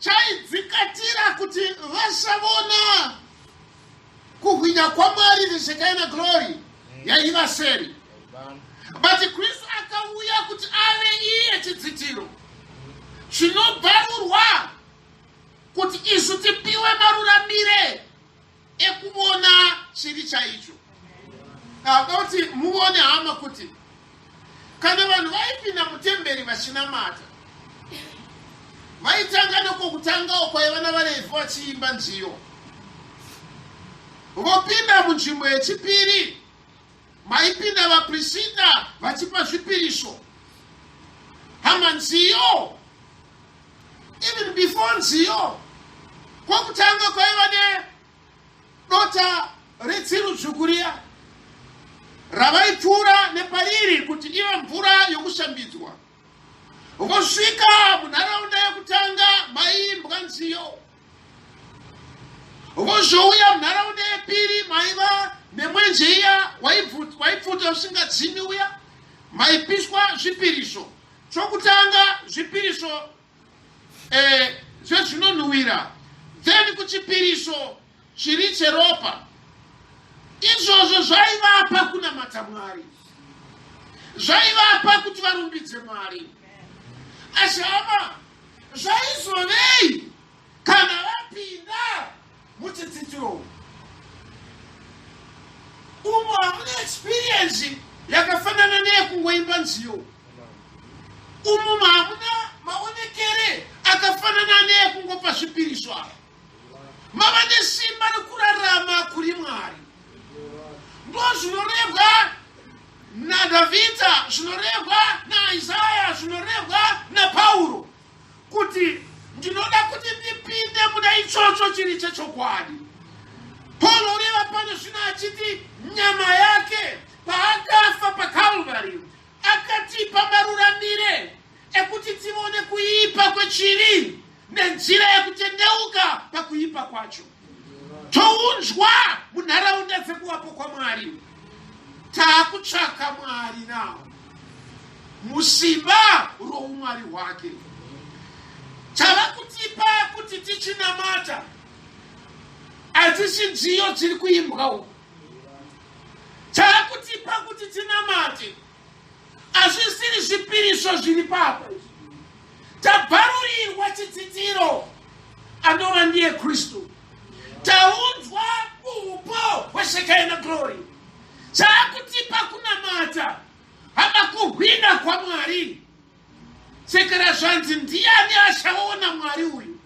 chaidzikatira kuti vasavona kuhwinya kwaMwari, the Shekinah glory yaiva seri. But Kristu akauya kuti ave iye chidzitiro chinobvarurwa kuti isu tipiwe maruramire ekuvona chiri chaicho. Ada kuti muvone hama kuti kana vanhu vaipinda mutemberi vachinamata, vaitanga nokwokutangawo kwaiva navaRevhi vachiimba nziyo, vopinda munzvimbo yechipiri maipinda vaprisita vachipa zvipiriso. Hama, nziyo, even before nziyo, kwokutanga kwaiva nedota retsiru dzvuku riya ravaipfuura nepariri kuti ive mvura yokushambidzwa. Vosvika munharaunda yekutanga maiimbwa nziyo, vozouya munharaunda yepiri maiva nemwenje iya waipfuta usingadzimi uya maipiswa zvipiriso. Chokutanga zvipiriso zvezvinonhuwira, then kuchipiriso chiri cheropa. Izvozvo zvaivapa kunamata Mwari, zvaivapa kuti varumbidze Mwari. Asi hama, zvaizovei kana vapinda muchidzitiro umo? Hamuna experience yakafanana neyekungoimba nziyo umu, hamuna maonekere akafanana neyekungopa zvipiriso. Apa mava nesimba rekurarama kuri Mwari. Ndo zvinorebwa naDhavhidha. zvinorehwa naIsaya, zvinorehwa naPauro, kuti ndinoda kuti ndipinde muna ichocho chiri chechokwadi. Paul oreva pano zvino achiti nyama yake paakafa paCalvary akatipa maruramire ekuti tivone kuipa kwechivi nenzira yekutendeuka pakuipa kwacho, tounzwa munharaunda dzekuvapo kwaMwari. Taakutsvaka Mwari nawo musimba roumwari hwake. Chava kutipa kuti tichinamata hadzisi nziyo dziri kuimbwa uku. Chava kutipa kuti tinamate hazvisiri zvipiriso zviri papa. Tabvarurirwa chidzitiro anova ndiye Kristu. Taunzwa muupo hweShekina glory. Chaakutipa kunamata hama kuhwina kwaMwari. Sekera zvanzi, ndiani achaona Mwari uyu?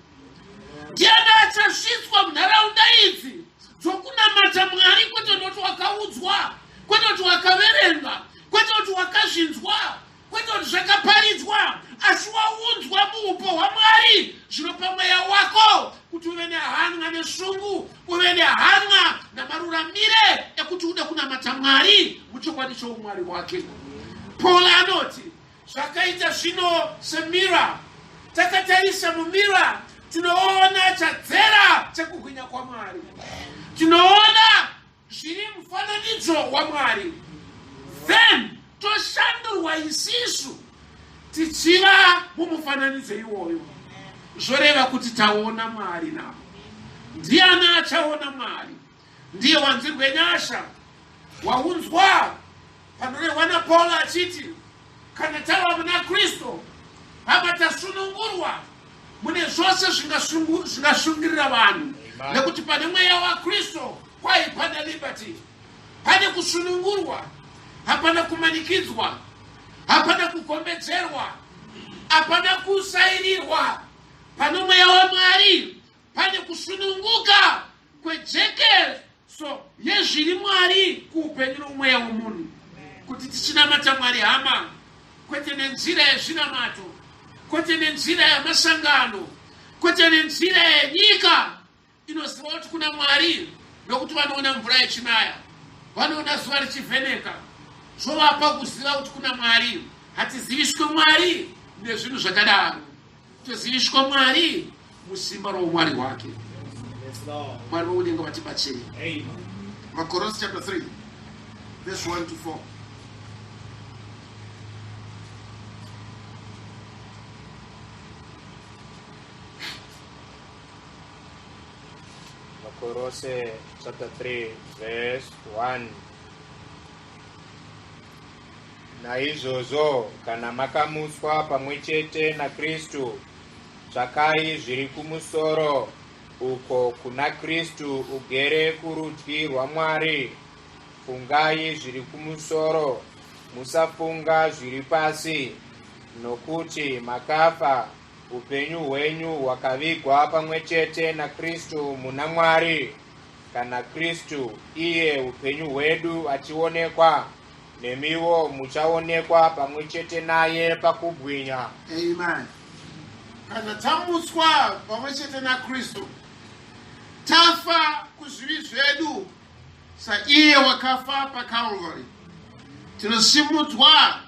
Ndiani achasvitswa munharaunda idzi dzokunamata Mwari? Kwete noti wakaudzwa, kwete kuti wakaverenga, kwete kuti wakazvinzwa, kwete kuti zvakaparidzwa, asi waunzwa muupo hwaMwari. Zvinopa mweya wako kuti uve nehan'a nesungu, uve nehan'a namaruramire ekuti ude kunamata Mwari muchokwadi choumwari hwake. Paul anoti zvakaita zvino semira, takatarisa mumira tinoona chadzera chekuhwinya kwaMwari, tinoona zviri mufananidzo waMwari, then toshandurwa isisu tichiva mumufananidzo iwoyo. Zvoreva kuti taona Mwari navo. Ndiani achaona Mwari? Ndiye wanzirwe nyasha, waunzwa panorehwa naPaul achiti kana tava muna Kristu, hama, tasunungurwa mune zvose zvingasungirira vanhu, nekuti pane mweya waKristu kwai pane liberty, pane kusunungurwa, hapana kumanikidzwa, hapana kugombedzerwa, hapana kusairirwa. Pane mweya waMwari pane kusununguka kwejekeso yezviri Mwari kuupenyu nomweya womunhu, kuti tichinamata Mwari, hama, kwete nenzira yezvinamato, kwete nenzira yamasangano, kwete nenzira yenyika inoziva kuti kuna Mwari nokuti vanoona mvura yechinaya, vanoona zuva richivheneka, zvovapa kuziva kuti kuna Mwari. Hatiziviswe Mwari nezvinhu zvakadaro, toziviswa Mwari musimba roumwari hwake. Mwari vokudenga vatibatsire. VaKorose chapter 3 verse 1 to 4. VaKorose chapter 3 verse 1. Naizvozvo kana makamutswa pamwe chete naKristu, tsvakai zviri kumusoro, uko kuna Kristu ugere kurudyi rwaMwari. Fungai zviri kumusoro, musafunga zviri pasi, nokuti makafa, upenyu hwenyu hwakavigwa pamwe chete naKristu muna Mwari. Kana Kristu, iye upenyu hwedu, achionekwa, nemiwo muchaonekwa pamwe chete naye pakubwinya. Amen. Kana tamutswa pamwe chete naKristu, tafa kuzvivi zvedu saiye wakafa paCalvary, tinosimudzwa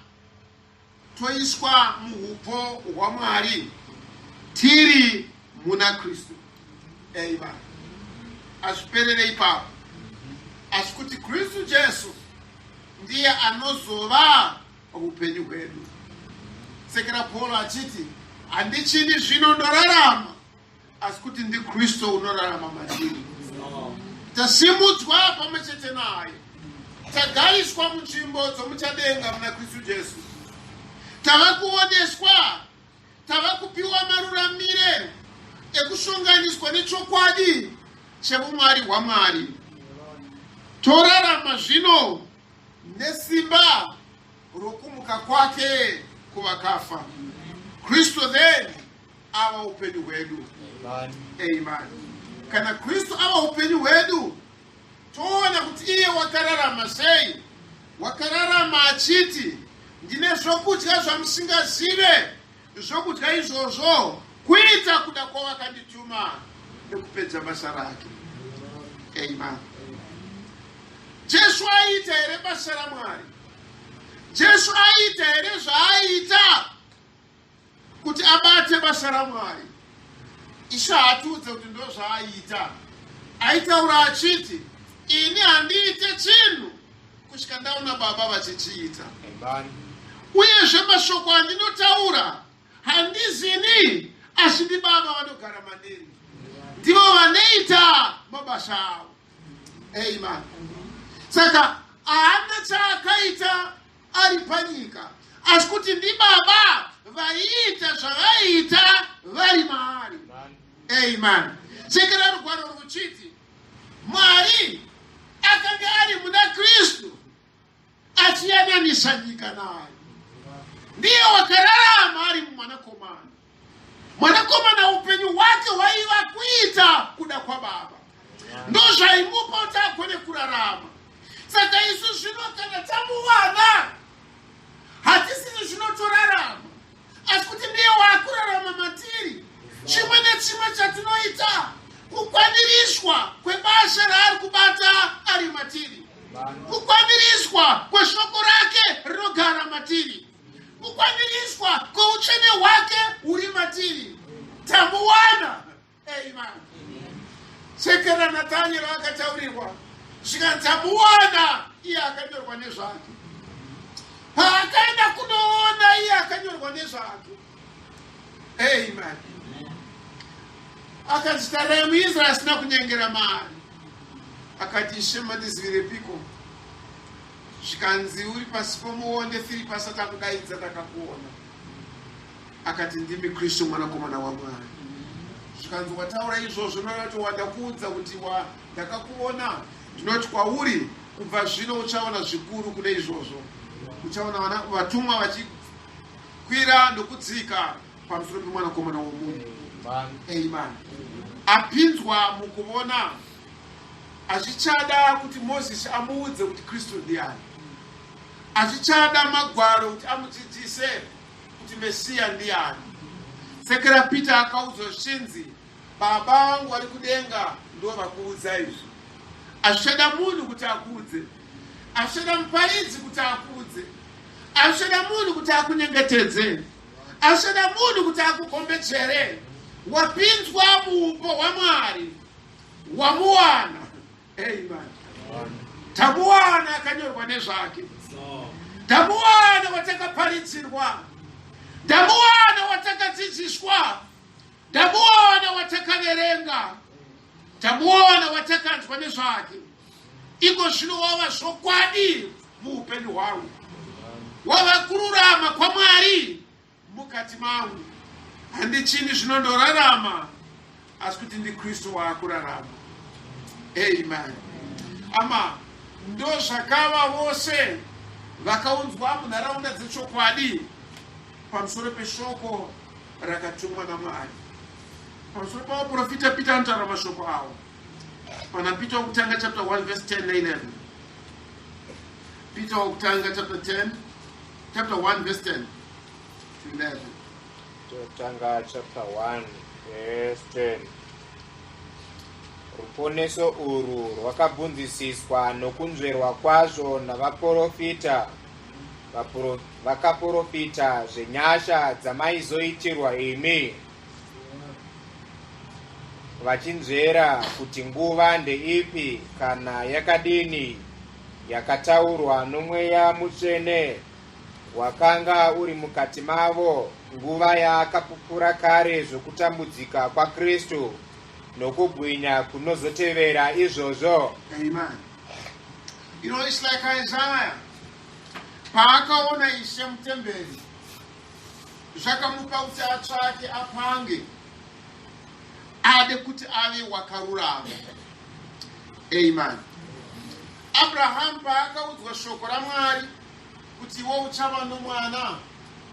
toiswa muhupo hwaMwari tiri muna Kristu. Amen. Hazviperere ipapo, asi kuti Kristu Jesu ndiye anozova upenyu hwedu. Sekera Paul achiti, handichini zvino ndorarama, asi kuti ndiKristu unorarama mandiri. Tasimudzwa pamwe chete naye, tagariswa munzvimbo dzomuchadenga muna Kristu Jesu. Tava kuoneswa, tava kupiwa maruramire ekushonganiswa nechokwadi chevumwari hwaMwari. Torarama zvino nesimba rokumuka kwake kuvakafa. Kristu then ava upenyu hwedu. Amen. Kana Kristu ava upenyu hwedu, toona kuti iye wakararama sei. Wakararama achiti, Ndine zvokudya zvamusingazive. Zvokudya izvozvo kuita kuda kwawakandituma nekupedza basa rake. Amen. Jesu aiita here basa raMwari? Jesu aiita here zvaaiita kuti abate basa raMwari? Ishe haatiudze kuti ndozvaaiita. Aitaura achiti, ini handiite chinhu kusvika ndaona Baba vachichiita. Uyezve mashoko andinotaura handizini, asi ndiBaba vanogara mandiri, ndivo vanoita mabasa avo. Amen. Saka haana chaakaita ari panyika, asi kuti ndibaba vaiita zvavaiita vari maari. Amen. Sekera rugwaro ruchiti Mwari akanga ari muna Kristu achiyananisa nyika naye. Ndiye wakararama ari mumwanakomana. Mwanakomana upenyu hwake hwaiva kuita kuda kwaBaba, ndozvaimupa kuti agone kurarama. Saka isu zvino kana tamuwana, hatisini zvino torarama, asi kuti ndiye waakurarama matiri. Chimwe nechimwe chatinoita kukwaniriswa kwebasa raari kubata ari matiri, kukwaniriswa kweshoko rake rinogara matiri, kukwaniriswa kweutsvene hwake huri matiri. Tamuwana. Amen. Sekera Nathaniel akataurirwa zvikanzi tamuwana iye akanyorwa nezvake. Paakaenda kunoona iye akanyorwa nezvake. Amen. Akanzi tarai muIsraeri asina kunyengera maari. Akati, Ishe, mandizivirepiko? Zvikanzi, uri pasi pomuonde, Firipi asati akudaidza ndakakuona. Akati, ndimi Kristu mwanakomana waMwari. Zvikanzi, wataura izvozvo noti wandakuudza kuti wa ndakakuona. Ndinoti kwauri, kubva zvino uchaona zvikuru kune izvozvo. Uchaona vatumwa vachikwira nokudzika pamusoro pemwanakomana womunhu. Amen. Apinzwa mukuvona, hazvichada kuti Mozisi amuudze kuti Kristu ndiani. Hazvichada magwaro kuti amudzidzise kuti Mesiya ndiani. Sekera Peter akaudzwa zvichinzi, Baba vangu vari kudenga ndo vakuudza izvi. Hazvichada munhu kuti akuudze. Hazvichada muparidzi kuti akuudze. Hazvichada munhu kuti akunyengetedze. Hazvichada munhu kuti akugombedzere. Wapinzwa muupo hwaMwari, wamuwana. Amen. Tamuwana akanyorwa nezvake. Tamuwana watakaparidzirwa. Tamuwana watakadzidziswa. Tamuwana watakaverenga. Tamuwana watakanzwa nezvake. Iko zvino wava zvokwadi muupenyu hwangu. Wava kururama kwaMwari mukati mangu. Handichini zvino ndorarama, asi kuti ndiKristu waakurarama. Amen. Ama ndozvakava vose vakaunzwa munharaunda dzechokwadi pamusoro peshoko rakatumwa naMwari. Pamusoro pavaprofita Peter anotaura mashoko awo pana Peter wokutanga chapter 1 verse 10 na 11. Peter wokutanga chapter 10 chapter 1 verse 10 to 11. Totanga chapter 1 verse 10. Ruponeso urwu rwakabvunzisiswa nokunzverwa kwazvo navaporofita vakaporofita zvenyasha dzamaizoitirwa imi, vachinzvera kuti nguva ndeipi kana yakadini yakataurwa noMweya Mutsvene wakanga uri mukati mavo nguva yaakapupura kare zvokutambudzika kwaKristu nokubwinya kunozotevera izvozvo. Amen. You know, it's like Isaiah. Paakaona Ishe mutemberi, zvakamupa kuti atsvake apange, ade kuti ave wakarurama. Amen. Abraham paakaudzwa shoko raMwari kuti iwe uchava nomwana,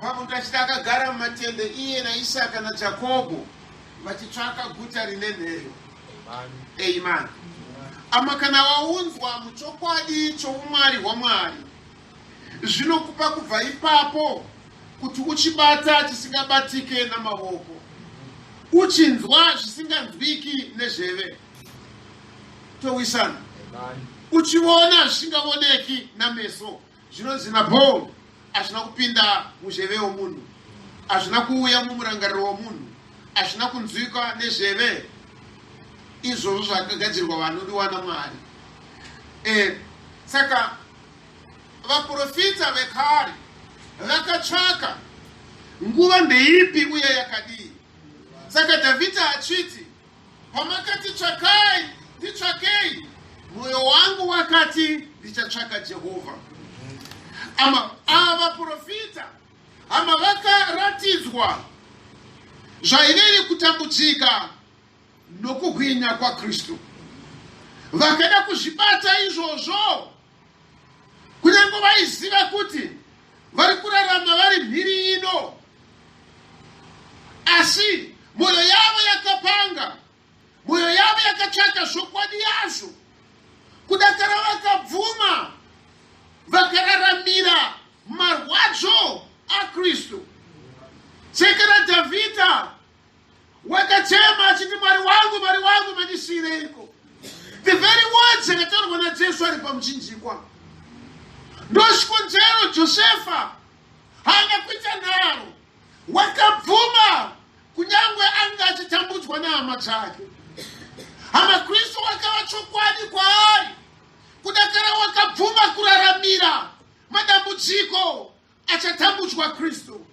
pakuti achiti akagara mumatende iye naIsaka naJakobho vachitsvaka guta rine nheyo. Amen. Ama kana waunzwa muchokwadi choumwari hwaMwari, Zvinokupa kubva ipapo kuti uchibata chisingabatike namavoko, uchinzwa zvisinganzwiki nezheve. Towisana. Uchiona zvisingavoneki nameso. Zvinonzi naPaul hazvina kupinda muzheve yomunhu, hazvina kuuya mumurangariro womunhu, hazvina kunzwikwa nezheve. Izvozvo zvakagadzirwa vanodiwa naMwari. E, saka vaprofita vekare vakatsvaka nguva ndeipi uye yakadii. Saka Dhavhidha achiti Pamakati tsvakai, nditsvakei, mwoyo wangu wakati ndichatsvaka Jehovha. Ama ava vaprofita hama vakaratidzwa zvaiveri kutambudzika nokuhwinya kwaKristu. Vakada kuzvibata izvozvo kunyange vaiziva kuti vari kurarama vari mhiri ino, asi mwoyo yavo yakapanga, mwoyo yavo yakatsvaka zvokwadi yazvo. Kudakara vakabvuma, vakararamira marwadzo aKristu. Tseke raDhavhidha Wakachema achiti Mwari wangu, Mwari wangu mandisiireiko? The very words akataurwa naJesu ari pamuchinjikwa. Ndochikonzero Josefa haana kuita nharo, wakabvuma kunyange anga achitambudzwa nehama dzake. Hama Kristu wakava chokwadi kwaari, kudakara wakabvuma kuraramira madambudziko Achatambudzwa Kristu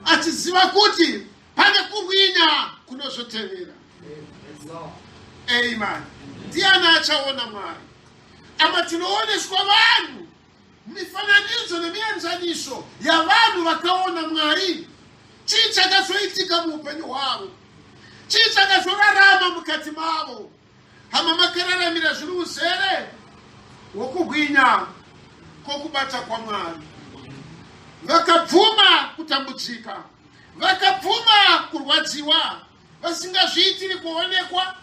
achiziva kuti pane kuhwinya kunozotevera. Amen. Ndiani achaona Mwari? Ama tinooneswa vanhu mifananidzo nemienzaniso yavanhu vakaona Mwari. Chii chakazoitika muupenyu hwavo? Chii chakazorarama mukati mavo? Hama, makararamira zviri uzere hwokubwinya kwokubata kwaMwari. Vakabvuma kutambudzika, vakabvuma kurwadziwa, vasingazviitiri kuonekwa,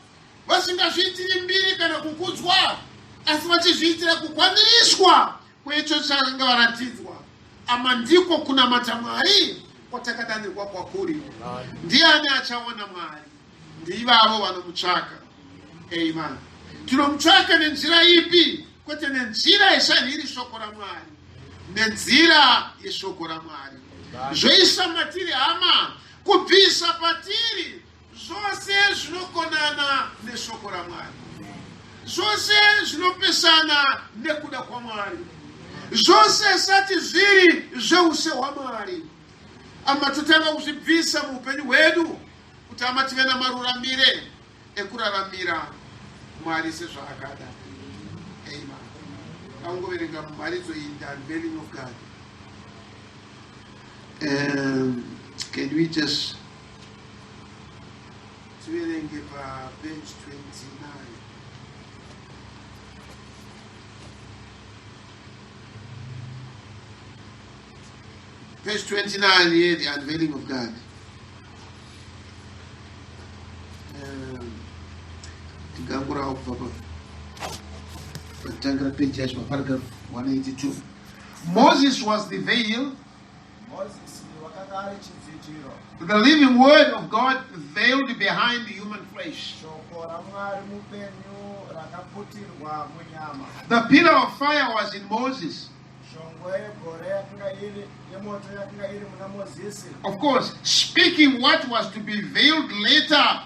vasingazviitiri mbiri kana kukudzwa, asi vachizviitira kukwaniriswa kweicho chakanga varatidzwa. Ama ndiko kunamata Mwari kwatakadanirwa kwakuri. Ndiani achaona Mwari? Ndivavo vanomutsvaka. Amen. Tinomutsvaka nenzira ipi? Kwete nenzira yeshanhiri shoko raMwari, nenzira yeshoko raMwari. Zvoisa matiri hama, kubvisa patiri zvose zvinokonana neshoko raMwari, zvose zvinopesana nekuda kwaMwari, zvose sati zviri zveushe hwaMwari. Ama totanga kuzvibvisa muupenyu hwedu kuti hama tive namaruramire ekuraramira Mwari sezvaakada. Amen. Taungoverenga mharidzo iyi, the unveiling of God. Can we just tiverenge pa page 29? Page 29 here, the unveiling of God. Tingangurawo kubva pakutangira page yacho paparagraph 182. Moses was the veil. Moses wakanga ari chidzitiro. The living word of God veiled behind the human flesh. Shoko raMwari mupenyu rakaputirwa munyama. The pillar of fire was in Moses. Shongwe yegore yakanga iri yemoto yakanga iri muna Mozisi. Of course, speaking what was to be veiled later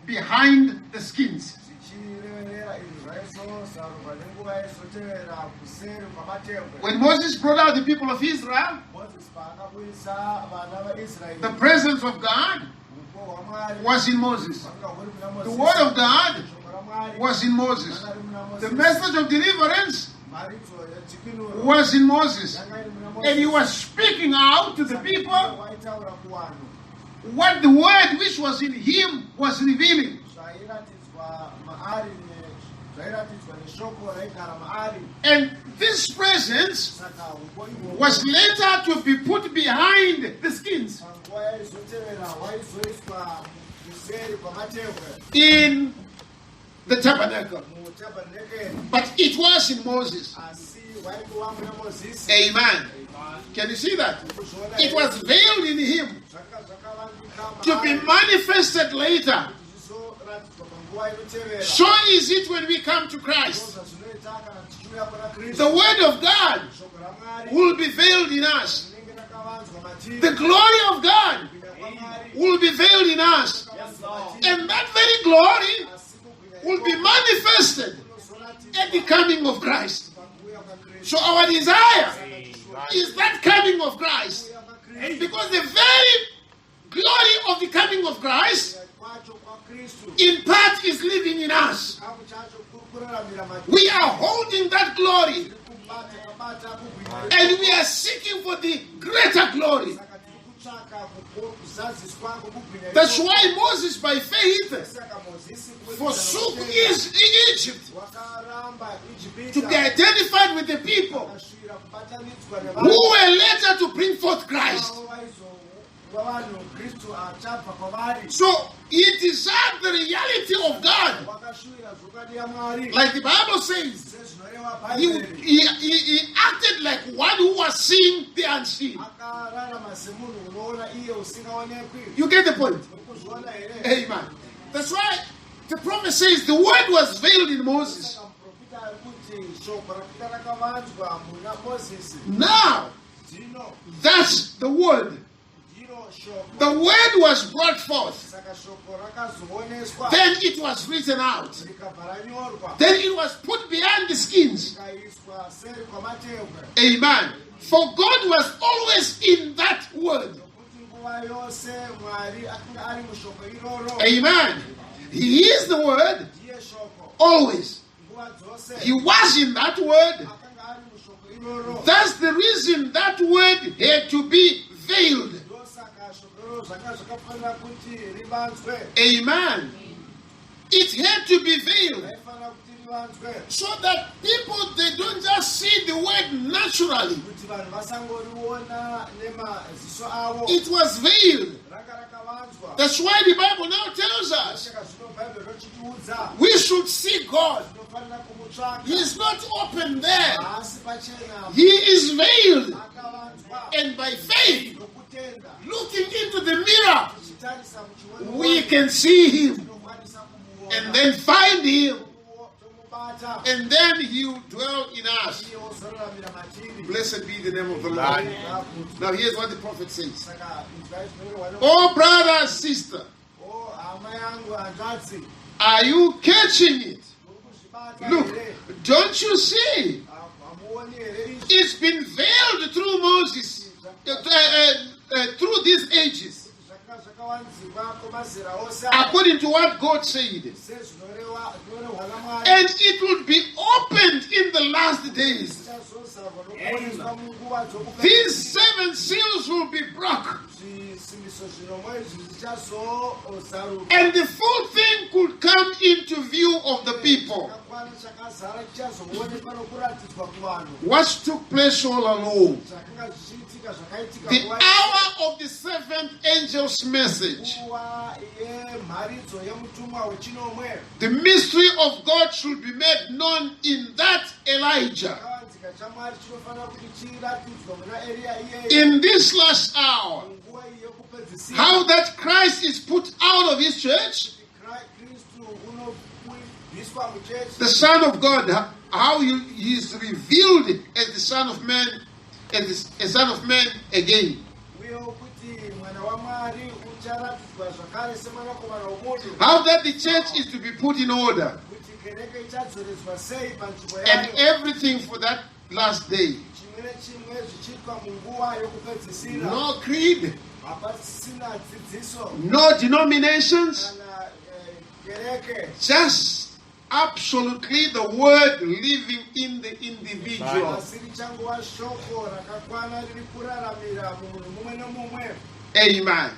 behind the skins. Zvichireverera izvo zvaizozarurwa nenguva yaizotevera kuseri kwamatehwe. When Moses brought out the people of Israel, Mozisi paakabudisa vana vaIsraeri, the presence of God upo hwaMwari was in Moses. hwakanga huri muna The Mozisi. word of God Shoko raMwari was in Moses. rakanga riri muna The Mozisi. message of deliverance Mharidzo yedzikinuro was in Moses. yanga iri muna Mozisi. And he was speaking out to the people Waitaura kuvanhu what the word which was in him was revealing. zvairatidzwa maari zvairatidzwa neshoko raigara maari. And this presence Saka hupo ihwohwo was later to be put behind the skins panguva yaizotevera hwaizoiswa kuseri kwamatehwe in the tabernacle, Mutabernakeri, but it was in Moses. Asi waingova muna Mozisi. Amen. Can you see that? Kuzviona It here? was veiled in him Zvanga zvakavandika to be maari manifested later. kuti zvizoratidzwa panguva inotevera. So is it when we come to Christ. Ndozvazvinoita kana tichiuya kuna The Kristu. word of God Shoko raMwari will be veiled in us. rinenge rakavanzwa matiri. The glory of God Kubwinya kwaMwari will be veiled in us. kwakavanzwa matiri. And that very glory Asi kubwinya will be ikoko manifested at the kunozoratidzwa coming of Christ. pakuuya kwaKristu. So our desire Amen. is that coming of Christ. Kuuya kwaKristu. Because the very glory of the coming of Christ Kwacho kwaKristu in part is living in us. chikamu chacho kuri kuraramira matiri. We are holding that glory Tiri kubata kabata kubwinya and we are seeking for the greater glory. Saka tiri kutsvaka kuzadziswa kwokubwinya That's ikoko. why Moses, by faith, Saka Mozisi kubudikidza forsook nokutenda, Egypt wakaramba to be Ijipita identified with the people akasvira kubatanidzwa who nevanhu were later to bring forth Christ. avo vaizova vanhu Kristu achabva kwavari. So he desired the reality of God. Wakashuvira zvokwadi yaMwari Like the Bible says, sezvinoreva he, Bhaibheri. he, he, he acted like one who was seeing the unseen. Akararama semunhu unoona iye usingaonekwi. You get the point? Muri kuzviona here? Amen. That's why the prophet says the word was veiled in Moses. Saka muprofita ari kuti shoko rakanga rakavanzwa muna Mozisi. Now, Zvino that's the word. ndiro shoko. The word was brought forth. Saka shoko rakazooneswa Then it was written out. rikabva ranyorwa Then it was put behind the skins. rikaiswa seri kwamatehwe. Amen. For God was always in that word. Nokuti nguva yose Mwari akanga ari mushoko iroro. Amen. He is the word Ndiye shoko always. nguva dzose. He was in that word. Akanga ari mushoko iroro. That's the reason that word had to be veiled. Ndosaka shoko iroro zvanga zvakafanira kuti rivanzwe. Amen. It had to be veiled Raifanira kuti rivanzwe so that people, they don't just see the word naturally. kuti vanhu vasangoriona nemaziso avo. It was veiled. Ranga rakavanzwa. That's why the Bible now tells us Saka zvino Bhaibheri rochitiudza we should see God. tinofanira kumutsvaka. He is not open there. Haasi pachena. He is veiled. Akavanzwa And by faith, nokutenda. looking into the mirror, Tichitarisa muchiono we can see him tinokwanisa kumuona. and then find him, Tomubata and then he will dwell in us. iye ozoraramira matiri. Blessed be the name of the Lord. Amen. Now, here's what the prophet says. Saka inzwai zvinorehwa Oh, brother, sister, O hama yangu hanzvadzi, are you catching it? muri kuzvibata Look, here? don't you see? Hamuoni here izvi? It's been veiled through Moses, through these ages, Zvakanga zvakawanzirwa kwamazera ose aya, according to what God said. sezvinorehwa zvinorehwa naMwari. And it will be opened in the last days. Zvichazozarwa nokuoneswa munguva dzokupedzisira. These seven seals will be broke, Zvisimbiso zvinomwe izvi zvichazozaruka. and the full thing could come into view of the people. Chakakwana chakazara chichazoonekwa nokuratidzwa kuvanhu. What took place all along? Zvakanga zvichiitika zvakaitika The nguva hour of the seventh angel's message. nguva yemharidzo yemutumwa wechinomwe. The mystery of God should be made known in that Elijah. Chakavanzika chaMwari chinofanira kuti chiratidzwe muna Eriya iyeye In this last hour, munguva iyi yekupedzisira. how that Christ is put out of his church, Kuti Kristu unobviswa muchechi, the Son of God, how he is revealed as the Son of Man, as the Son of Man again. uyewo kuti mwana waMwari ucharatidzwa zvakare semwanakomana womunhu, How that the church is to be put in order kuti kereke ichadzoredzwa sei panzvimbo and yayo, everything for that last day. chimwe nechimwe zvichiitwa munguva yokupedzisira. No creed, Hapasisina dzidziso no denominations, kana kereke, just absolutely the word living in the individual. Asi richangova shoko rakakwana riri kuraramira mumunhu mumwe nomumwe. Amen.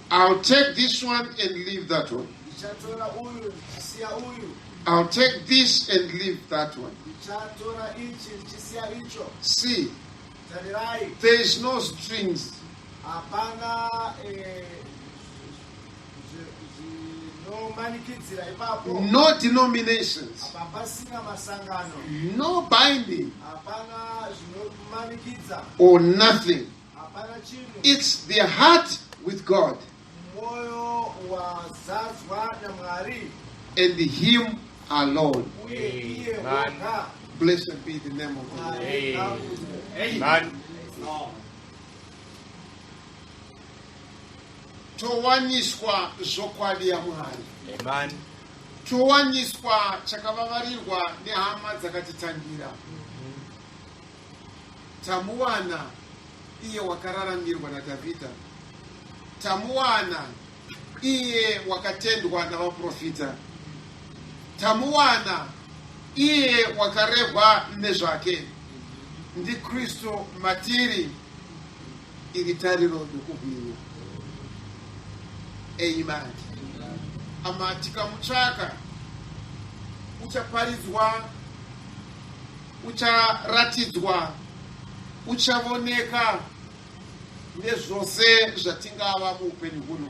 I'll take this one and leave that one. Ndichatora uyu ndichisiya uyu. I'll take this and leave that one. Ndichatora ichi ndichisiya icho. See, Tarirai, there is no strings. Hapana Zvinomanikidzira ipapo. No denominations, Apa pasina masangano. No binding Hapana zvinomanikidza. Or nothing. Hapana chinhu. It's the heart with God Mwoyo wazadzwa naMwari and Him alone. Uye iye Amen. woga. Blessed be the name of the Lord. Mwari ngaakudzwe. Amen. Towaniswa zvokwadi yaMwari. Amen. Towaniswa chakavavarirwa nehama dzakatitangira. Tamuwana iye wakararamirwa naDhavhidha. Tamuwana iye wakatendwa navaprofita. Tamuwana iye wakarehwa nezvake. NdiKristu matiri, iri tariro yokubwinya. Amen. Ama tikamutsvaka, uchaparidzwa, ucharatidzwa, uchavoneka nezvose zvatingava muupenyu huno.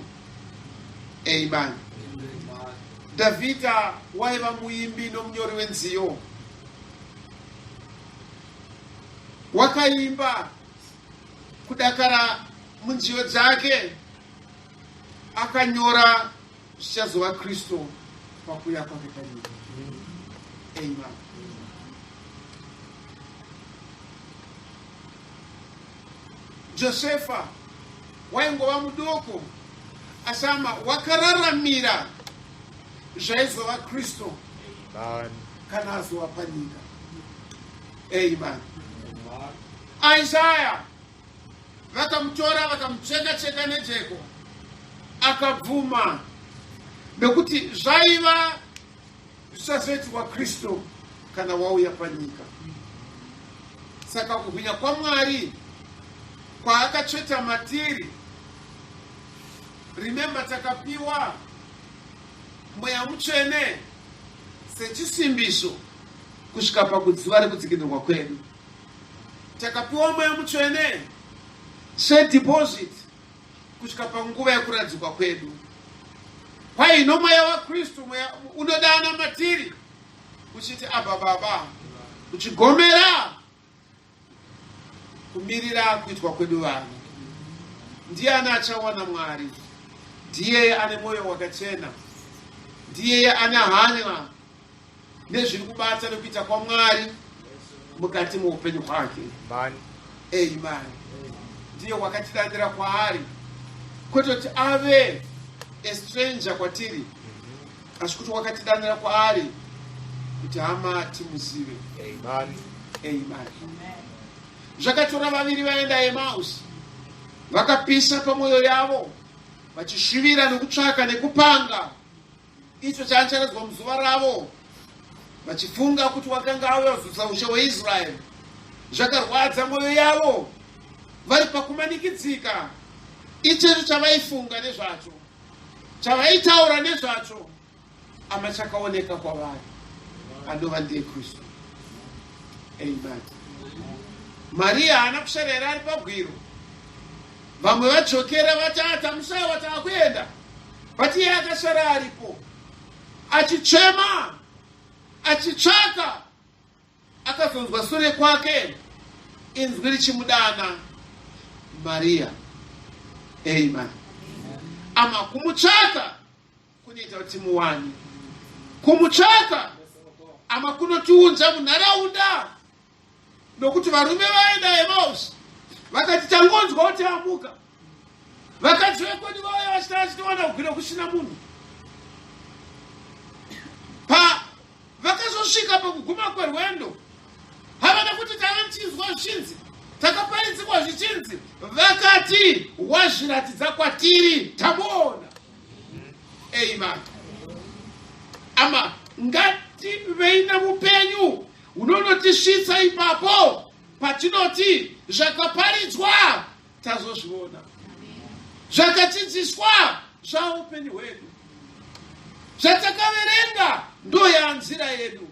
Amen. Dhavhidha waiva muimbi nomunyori wenziyo. Wakaimba kudakara munziyo dzake, akanyora zvichazova Kristu pakuuya kwake panyika. Amen. Josefa waingova mudoko, asi ama wakararamira zvaizova Kristu Amen. Kana azova panyika. Amen. Isaya vakamutora, vakamucheka cheka nejeko, akabvuma nekuti zvaiva zvichazoitirwa Kristu kana wauya panyika. Saka kubwinya kwaMwari kwaakatsveta matiri, remember, takapiwa Mweya Mutsvene sechisimbiso kusvika pakudziva rekudzikinurwa kwedu. Takapiwa Mweya Mutsvene sedeposit kusvika panguva yekuradzikwa kwedu. Kwaino Mweya waKristu, mweya unodana matiri uchiti, "Abha, Baba," uchigomera kumirira kuitwa kwedu vana. Ndiani achawana Mwari? Ndiyeye ane mwoyo wakachena, ndiyeye ane hanya nezviri kubata nekuita kwaMwari mukati meupenyu hwake. Amen. Amen. Ndiye wakatidanira kwaari, kwete kuti ave a stranger kwatiri, asi kuti wakatidanira kwaari kuti hama timuzive. Amen. Amen. Zvakatora vaviri vaenda Emausi, vakapisa pamwoyo yavo vachishuvira nekutsvaka nekupanga icho chaacharadzwa muzuva ravo, vachifunga kuti wakanga auya kuzodzosa ushe hweIsraeri. Zvakarwadza mwoyo yavo vari pakumanikidzika. Ichecho chavaifunga nezvacho, chavaitaura nezvacho, ama chakaoneka kwavari, anova ndiye Kristu. Amen. Mariya haana kushara here ari pabwiro? Vamwe vadzokera vati, "Tamushaya, taakuenda," but iye akashara aripo achichema, achitsvaka. Akazonzwa sure kwake inzwi richimudana, "Mariya." Amen. Ama kumutsvaka kunoita kuti muwane. Kumutsvaka ama kunotiunza munharaunda, nokuti varume vaenda Emausi vakati, "Tangonzwa kuti amuka." Vakadzi vekwedu vauya vachita vachitowana kugwira kusina munhu. Pa vakazosvika pakuguma kwerwendo, havana kuti tava tichinzwa zvichinzi, takaparidzirwa zvichinzi. Vakati, "Wazviratidza kwatiri, tamuona." Amen. Ama ngativei namupenyu unonotisvitsa ipapo patinoti zvakaparidzwa tazozviona, zvakadzidziswa zvaupenyu hwedu, zvatakaverenga ndo yanzira yedu.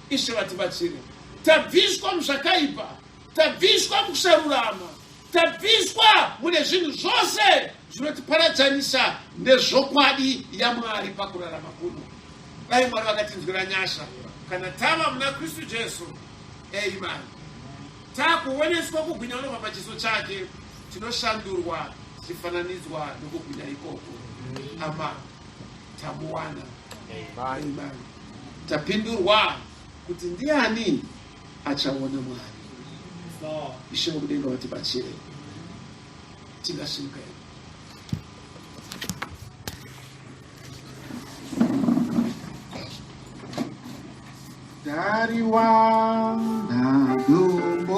Ishe vatibatsire. Tabviswa muzvakaipa, tabviswa mukusarurama, tabviswa mune zvinhu zvose. Zvinotiparadzanisa nezvokwadi yaMwari pakurarama kuno. Dai Mwari vakatinzwira nyasha kana tava muna Kristu Jesu. Amen. Takuoneswa kubwinya unobva pachiso chake, tinoshandurwa tichifananidzwa nokubwinya ikoko. Amen. Tamuwana. Amen. Tapindurwa kuti ndiani achaona Mwari. Ishe wokudenga vatibatsire. Tingasimuka here? Tariwana do.